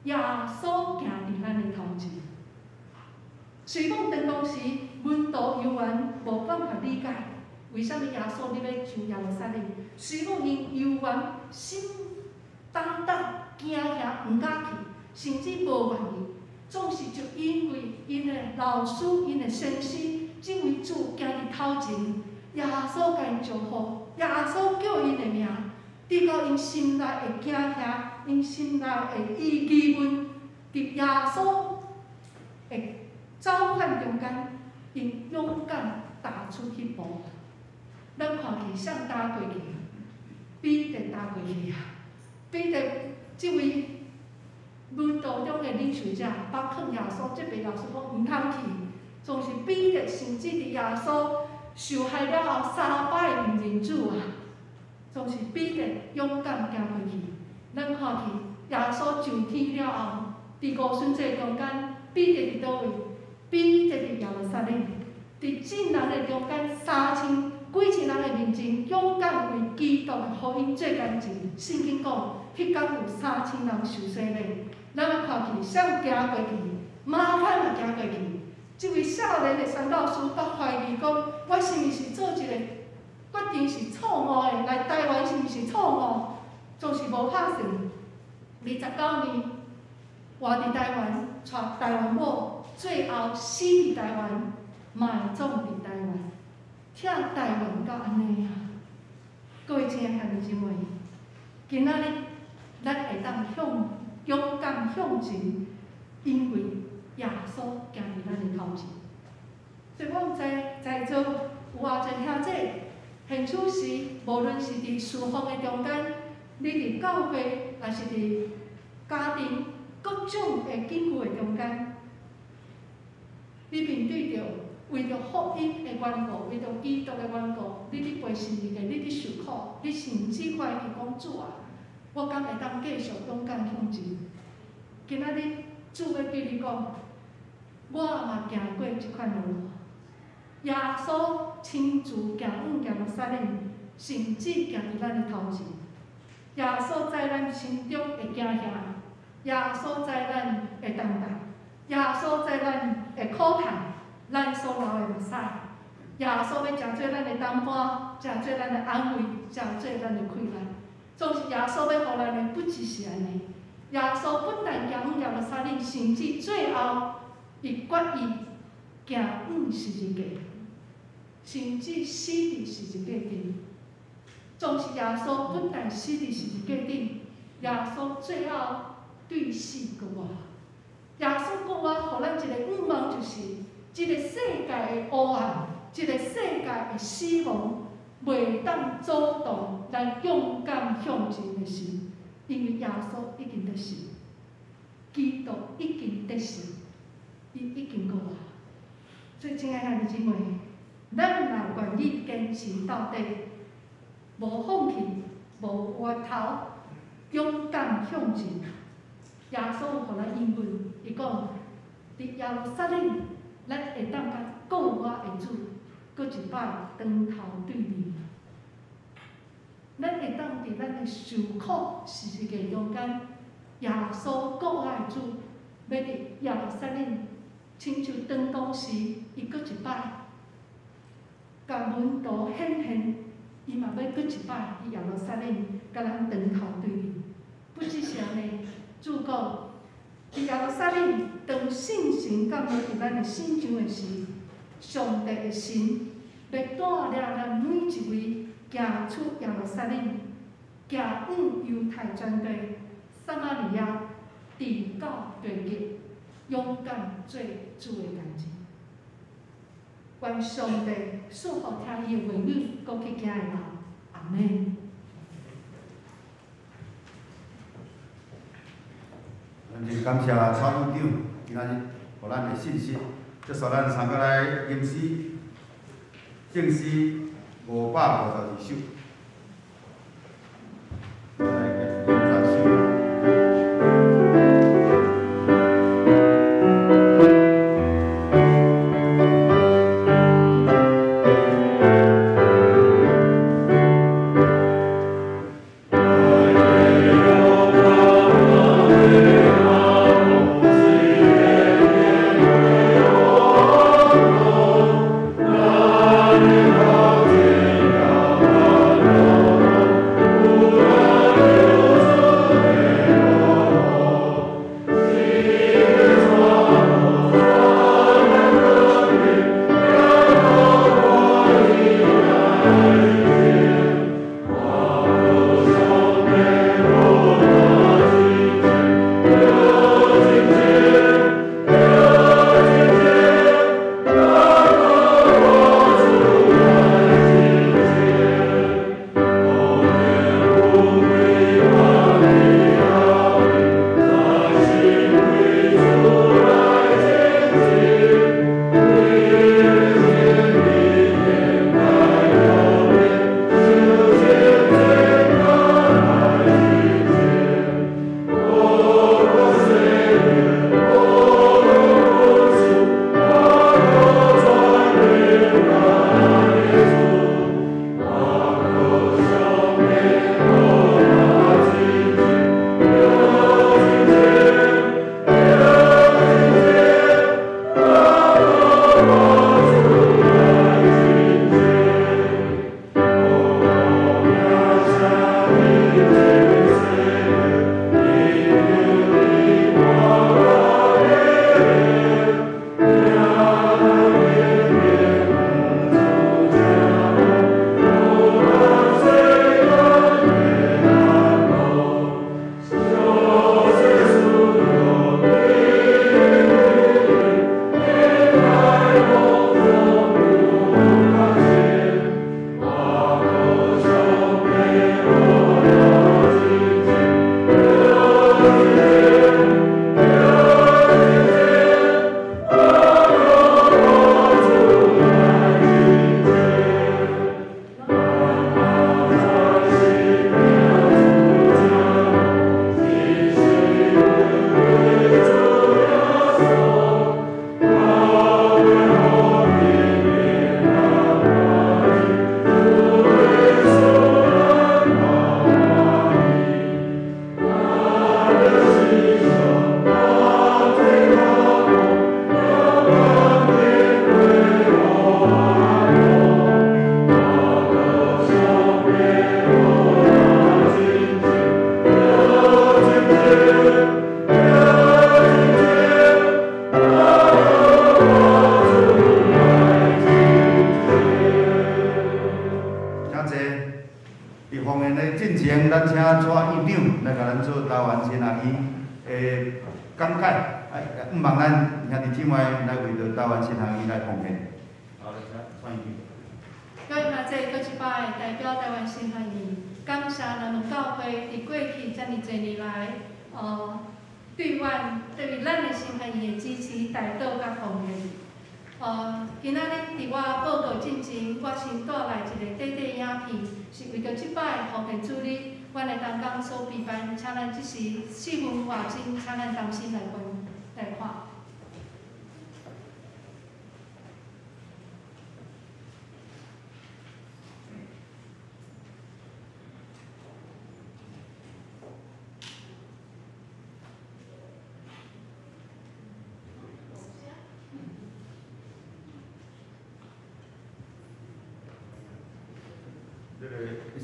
Speaker 4: 耶穌行佇咱的頭前。雖講當時門徒猶原無辦法理解，為啥物耶穌你欲上耶路撒冷？雖講𪜶猶原心膽膽驚嚇，毋敢去，甚至無願意。總是就因為𪜶的老師、𪜶的先生，這位主行佇頭前，耶穌共𪜶招呼，耶穌叫𪜶的名，直到𪜶心內會驚嚇，𪜶心內會疑問，佇耶穌的召喚中間，𪜶勇敢踏出彼步。咱看去，誰踏過去？彼得踏過去啊！彼得這位門徒中的領袖者，包括耶穌，責備耶穌講毋通去，總是彼得甚至佇耶穌受害了後三擺毋認主啊！總是彼得勇敢行過去。咱看去，耶穌上天了後，佇五旬節中間，彼得佇佗位？彼得佇耶路撒冷，佇眾人的中間，三千幾千人的面前，勇敢為基督的福音做見證。聖經講，彼工有3000人受洗禮。咱仔看去，誰行過去？馬太嘛行過去。這位少年的宣教師捌懷疑講：我是毋是做一个決定是錯誤的？來台灣是毋是錯誤？總是無拍算。29年，活佇台灣，娶台灣某，最後死佇台灣，埋葬佇台灣，疼台灣到按呢啊！各位親愛兄弟姊妹，今仔日咱會當向勇敢向前，因為耶穌行佇咱的頭前。所以我毋知在座有偌濟兄弟，現此時無論是佇事奉的中間，你佇教會，抑是佇家庭各種的境遇的中間，你面對著為著福音的緣故，為著基督的緣故，你佇背十字架，你佇受苦，你甚至懷疑講主啊，我敢會當繼續勇敢向前？今仔日主欲對你講，我嘛行過這款的路。耶穌親自行往耶路撒冷，甚至行佇咱的頭前。耶穌知咱心中的驚嚇，耶穌知咱的擔當，耶穌知咱的苦嘆，咱所流的目屎。耶穌欲成做咱的同伴，成做咱的安慰，成做咱的氣力。總是耶穌欲予咱的，不只是按呢。耶穌不但行往耶路撒冷，甚至最後，伊決意行往十字架，甚至死佇十字架頂。總是耶穌不但死佇十字架頂，耶穌最後對死閣活。耶穌閣活，予咱一个向望，就是這个世界的黑暗，這个世界的死亡，袂當阻擋咱勇敢向前的心，因為耶穌已經得勝，基督已經得勝，伊已經閣活。所以，親愛兄弟姊妹，咱若願意堅持到底，無放棄，無回頭，勇敢向前。耶穌有予咱應允，伊講：佇耶路撒冷，咱會當佮復活的主，閣一擺當頭對面。咱會當佇咱的受苦十字架中間，耶穌復活的主，欲佇耶路撒冷，親像當時，伊閣一擺，共門徒顯現，伊嘛欲閣一擺佇耶路撒冷，共咱當頭對面。不只是按呢，主講，伫耶路撒冷，當聖神降落佇咱的身上的時，上帝的神欲帶領咱每一位行出耶路撒冷，行往猶太全地、撒瑪利亞，直到地極，勇敢做主的代誌。願上帝賜福聽伊的話語，閣去行的人，阿們。
Speaker 1: 咱真感謝蔡院長今仔日予咱的信息，接續咱三個來吟詩，聖詩552首。來吟十首。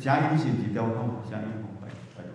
Speaker 1: 聲音是毋是調通？聲音吼，拜託。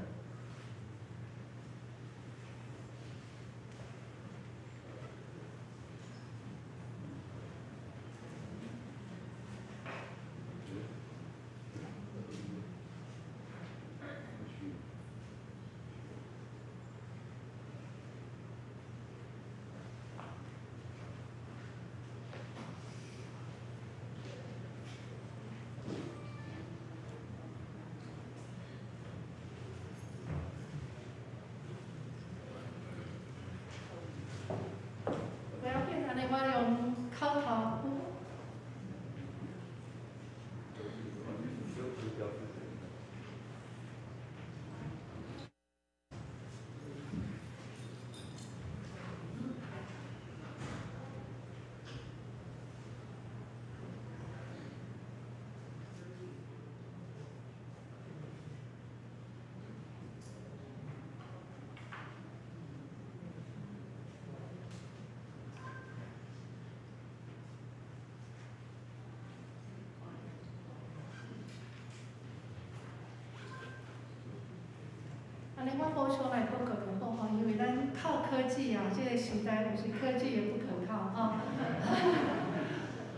Speaker 4: 按呢我補充來報告就好吼，因為咱靠科技啊，這個時代有時科技也不可靠吼。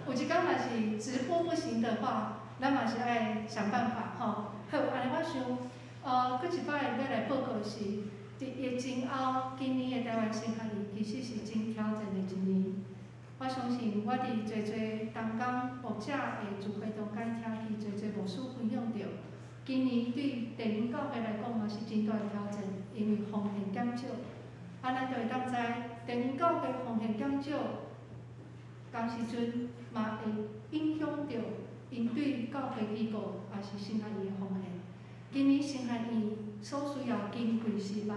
Speaker 4: 有一工若是直播不行的話，咱嘛是愛想辦法吼。好，按呢我想，閣一擺欲來報告是，佇疫情後，今年的台灣神學院其實是真挑戰的一年。我相信我佇濟濟同工牧者的聚會中間聽去濟濟牧師分享著，今年對地方教會來講嘛是真大的挑戰，因為奉獻減少。啊，咱就會當知，地方教會奉獻減少，仝時陣嘛會影響著𪜶對教會機構抑是神學院的奉獻。今年神學院所需要經費是6719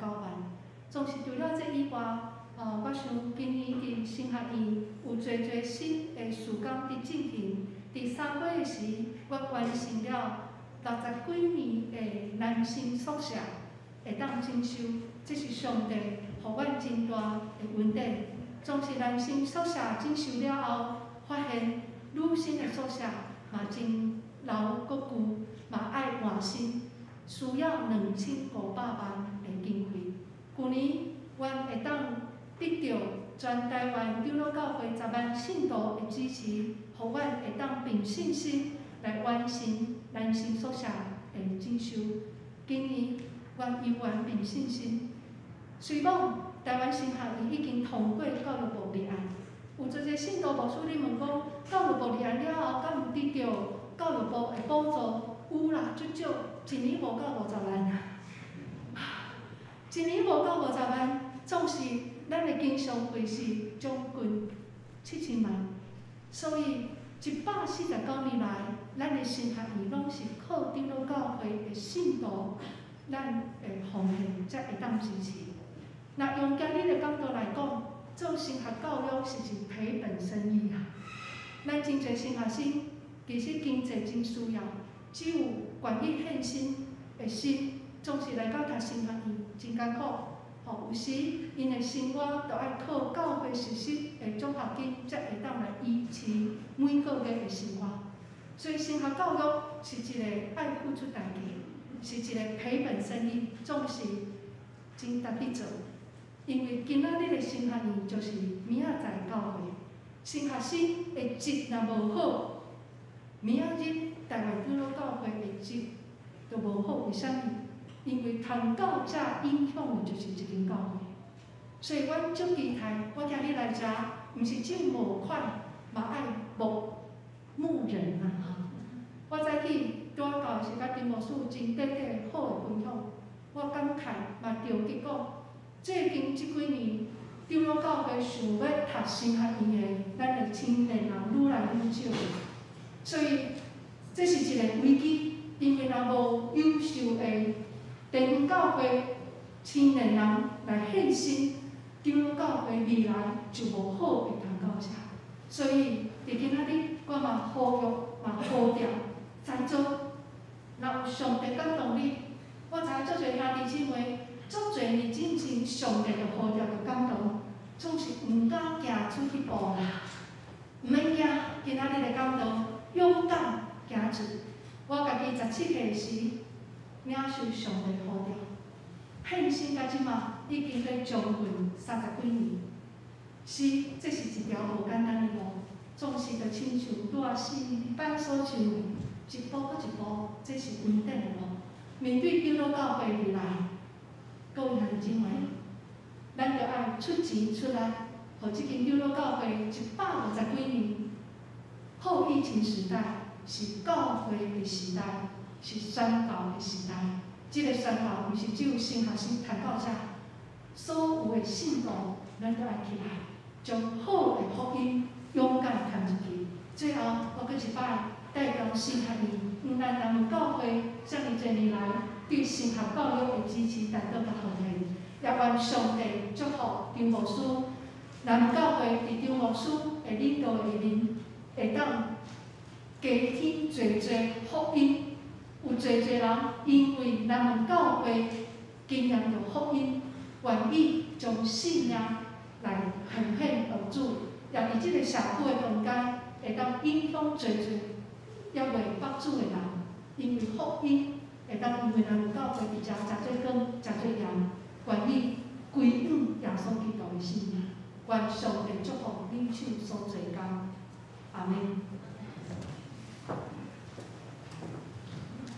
Speaker 4: 萬，總是除了這以外，我想今年佇神學院有濟濟新的事工佇進行。佇3月時，我完成了60幾年的男生宿舍會當整修，這是上帝予阮真大的恩典。總是男生宿舍整修了後，發現女生的宿舍嘛真老閣舊，嘛愛換新，需要2500萬的經費。舊年，阮會當得著全台灣長老教會10萬信徒的支持，予阮會當憑信心來完成男生宿舍的整修。今年，阮猶原憑信心。雖罔台灣神學院已經通過教育部立案，有濟濟信徒牧師咧問講，教育部立案了後，敢有得著教育部的補助？有啦，足少，一年無到50萬啊！一年無到50萬，總是咱的經常費是將近7000萬，所以149年來，咱的神學院攏是靠長老教會的信徒，咱的奉獻才會當支持。若用今日的角度來講，做神學教育是一賠本生意啊！咱真濟神學生其實經濟真需要，只有願意獻身的心，總是來到讀神學院真艱苦。吼，有時𪜶的生活著愛靠教會實施的獎學金，才會當來維持每個月的生活。所以神學教育是一個愛付出代價，是一個賠本生意，總是真值得做。因為今仔日的神學院就是明仔載教會，神學生的質若無好，明仔日台灣長老教會的質就無好。為啥物？因為傳教者影響的就是這間教會，所以阮足期待，我今日來遮，毋是只有募款，嘛愛牧牧人啊！我早起拄仔到時，佮丁牧師真短短好的分享，我感慨嘛著急講，最近這幾年，長老教會想欲讀神學院的，咱的青年人愈來愈少，所以這是一個危機，因為若無優秀的地方教會青年人來獻身，長老教會未來就無好的傳教者。所以，佇今仔日，我嘛呼籲，嘛呼召在座，若有上帝感動你，我知影足濟兄弟姊妹，足濟年之前上帝就呼召就感動，總是毋敢行出彼步啦。毋免驚，今仔日的感動，勇敢行出。我家己17歲時，領受上帝呼召，獻身到這馬已經欲將近30幾年。是，這是一條無簡單的路，總是就親像拄仔四班所唱的，一步閣一步，這是恩典的路。面對長老教會未來，各位兄弟姊妹，咱著愛出錢出力，予這間長老教會150幾年，後疫情時代是教會的時代，是宣教的時代。這個宣教毋是只有神學生傳教者，所有的信徒，咱都愛起來，將好的福音勇敢傳出去。最後，我閣一擺代表神學院，毋但南門教會遮爾濟年來對神學教育的支持、擔當佮奉獻，也願上帝祝福張牧師。南門教會佇張牧師的領導下面，會當加添濟濟福音，有濟濟人因為南門教會經驗著福音，願意將性命來奉獻予主，也佇這個社區的中間，會當影響濟濟猶未捌主的人，因為福音會當因為咱有教會佇遮誠濟光、誠濟鹽，願意歸向耶穌基督的心意，願上帝祝福恁手所做工，阿們。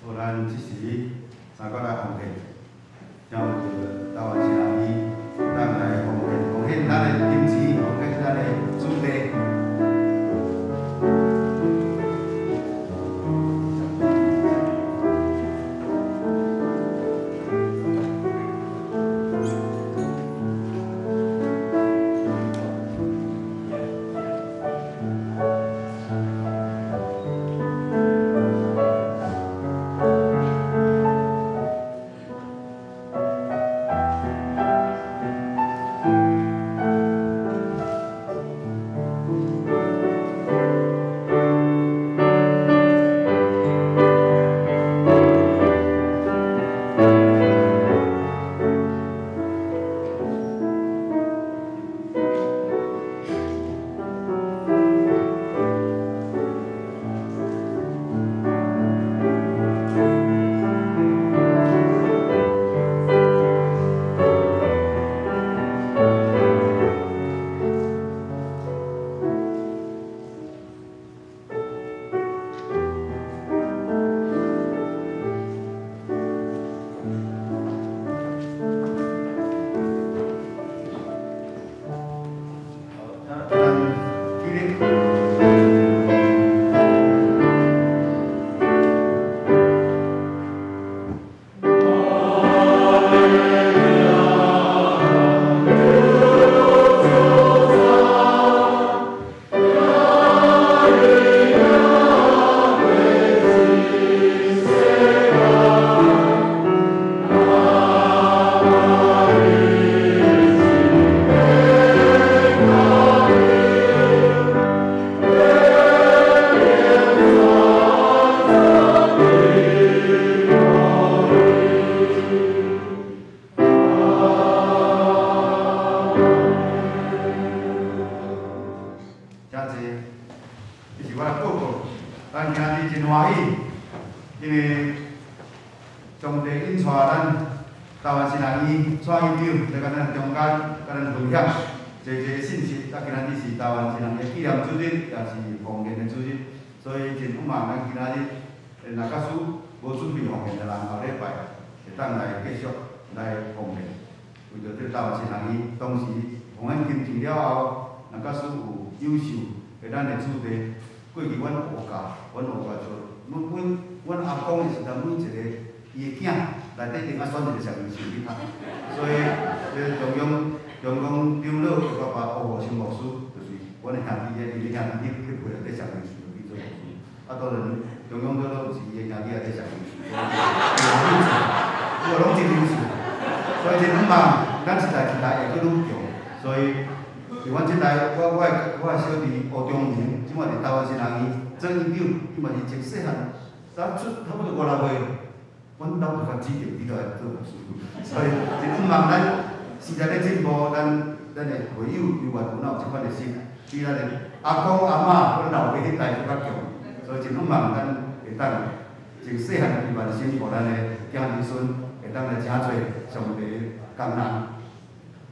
Speaker 1: 好，咱這時三個來奉獻，將台灣新阿姨，咱來奉獻，奉獻咱的金錢，奉獻咱的主題。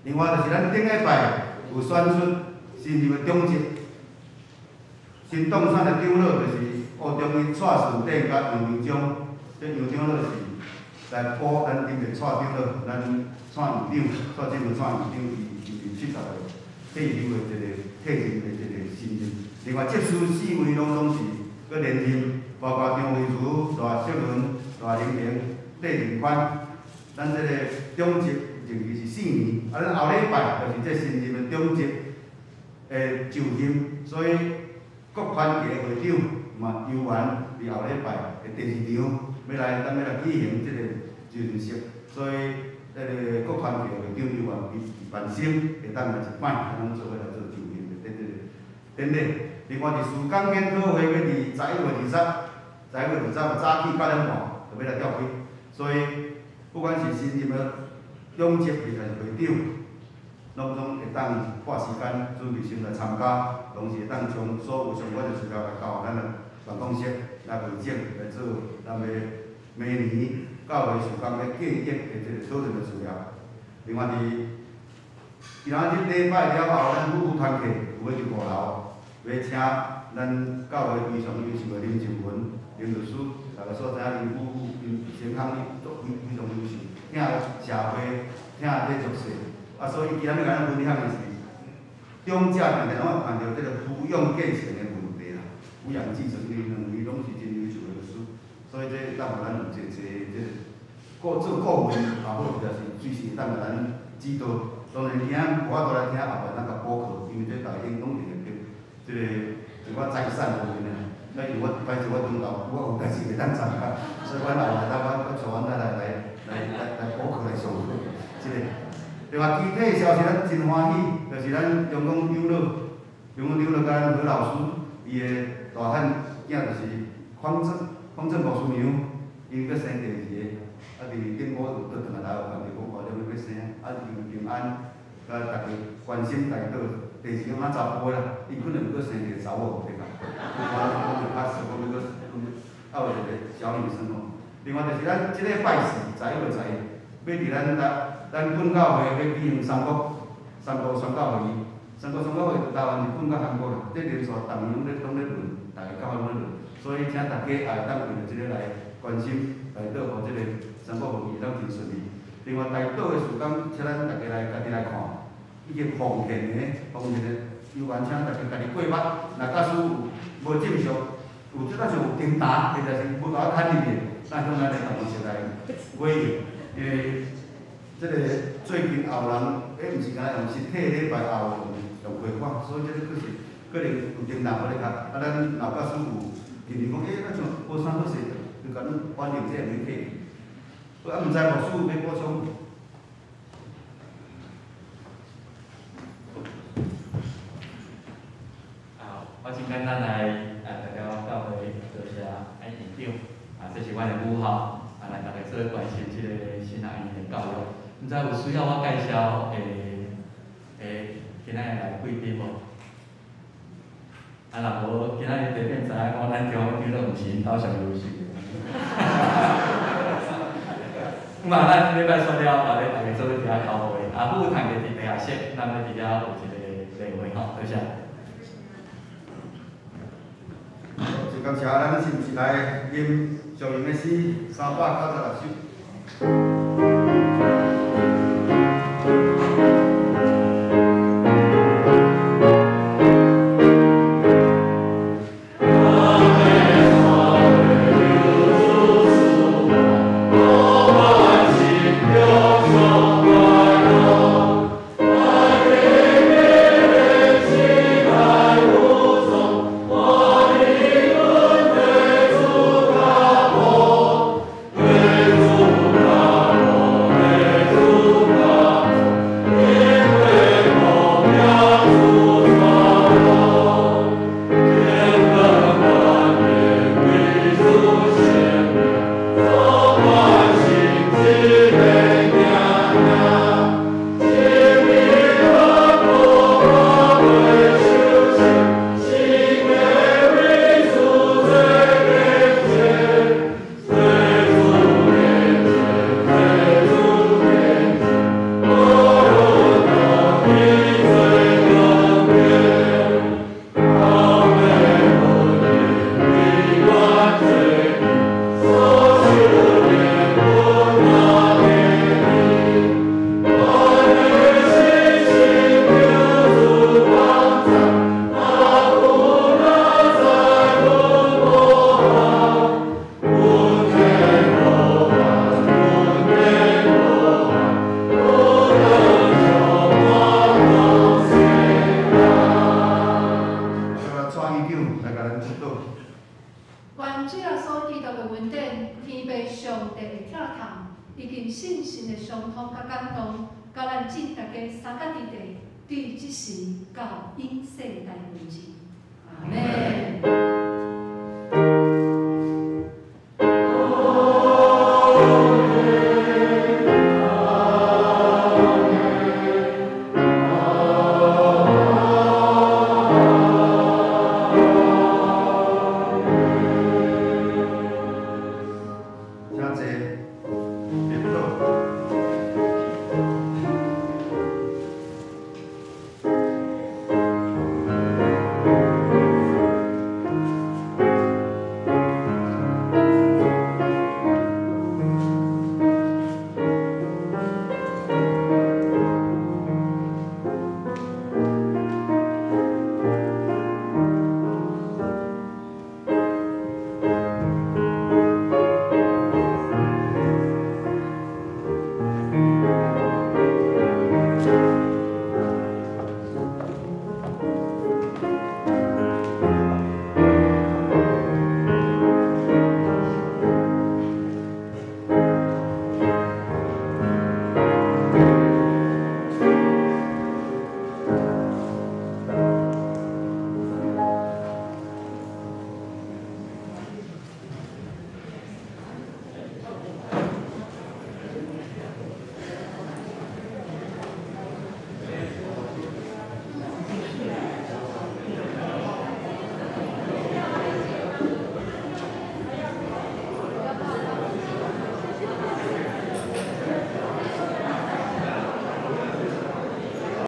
Speaker 1: 另外就是咱頂禮拜有選出新任的長執，新當選的長老就是吳中義蔡順典佮楊明章，這楊長老是來補咱今日蔡長老，咱蔡院長、蔡進文蔡院長伊就是70歲退休的一個退任的一個新任。另外，執事四位攏總是閣連任，包括張惠茹、賴秀倫、賴玲玲、戴仁寬，咱這個長執。任期是4年，啊，咱後禮拜就是這新任的長執的就任，所以各團體會長嘛有緣佇後禮拜的第二場欲來，咱欲來舉行這個就任式，所以這個各團體會長有緣佇辦心會當來一擺，咱攏做伙來做就任的典禮。典禮。另外，佇事工研討會欲佇11月20，11月20早起9點半就欲來召開，所以不管是新任的長執抑是會長，攏總會當花時間準備先來參加，同時會當將所有相關的資料來交予咱的辦公室來匯整來做咱的明年教會事工欲建立的這个討論的資料。另外佇今仔日禮拜了後，咱夫婦團契有欲佇五樓，欲請咱教會非常優秀的林靜文林律師，大家所知影𪜶夫婦𪜶健康都非非常優秀，疼社會，疼這弱勢，啊，所以今仔日共咱分享的是，長者定定攏會看著這个撫養繼承的問題啦，撫養繼承，𪜶兩位攏是真優秀的律師，所以這當予咱有濟濟這个顧做顧問也好，或者是隨時會當共咱指導。當然今仔無法度來聽，後擺咱共補課，因為這逐个影攏佇個這个一寡財產方面的。所以我歹勢我中晝我有代誌袂當參加，所以阮後來我帶阮太太來補課來上課，這个。另外，其他的消息咱真歡喜，就是咱中港長老，中港長老佮咱何老師，伊的大漢囝就是方正，方正牧師娘，𪜶閣生第二个，啊，伫頂個月閣轉來有看著講看著欲生，啊，又平安，佮逐家關心代禱，第二個較查埔啦，伊可能閣生一個查某對吧？我講就較熟，講欲閣還有一個小女生吼。另外就是咱這禮拜四11月11，欲佇咱咱本教會欲舉行三國宣教會議，三國宣教會佇台灣、日本佮韓國啦，這連續逐年攏咧輪，逐个教會攏咧輪，所以請大家也會當為著這个來關心，來禱予這个三國會議會當真順利。另外，代禱的事工，請咱大家來家己來看，以及奉獻的奉獻的，有緣請大家家己過目。若假使有無正常，有這若像有訂單，或者是無共我牽入去，咱向咱的辦公室來回應，因為這個最近也有人，毋是干焦用實體禮拜，也有用匯款，所以這個確實可能有訂單無咧較。啊，咱若假使有認為講，咱像無啥好勢，就共咱反映這個問題。啊，毋知牧師有欲補充？
Speaker 3: 啊，我真簡單來代表教會多謝安院長，啊，這是阮的母校，啊，來逐家做關心這個新學院的教育。毋知有需要我介紹今仔日來貴賓無？啊，若無今仔日就變知影講，咱中央長老毋是𪜶兜上優秀的。嘛，咱禮拜煞了，後日逐家做伙佇遐交會，啊，夫婦團契佇地下室，咱欲佇遐有一個例會吼，多謝。
Speaker 1: 真感謝，咱是毋是來吟上吟的詩396首？
Speaker 4: 以及信心的相通佮感動，佮咱進大家三甲佇地，對這時到永世代為止。阿們。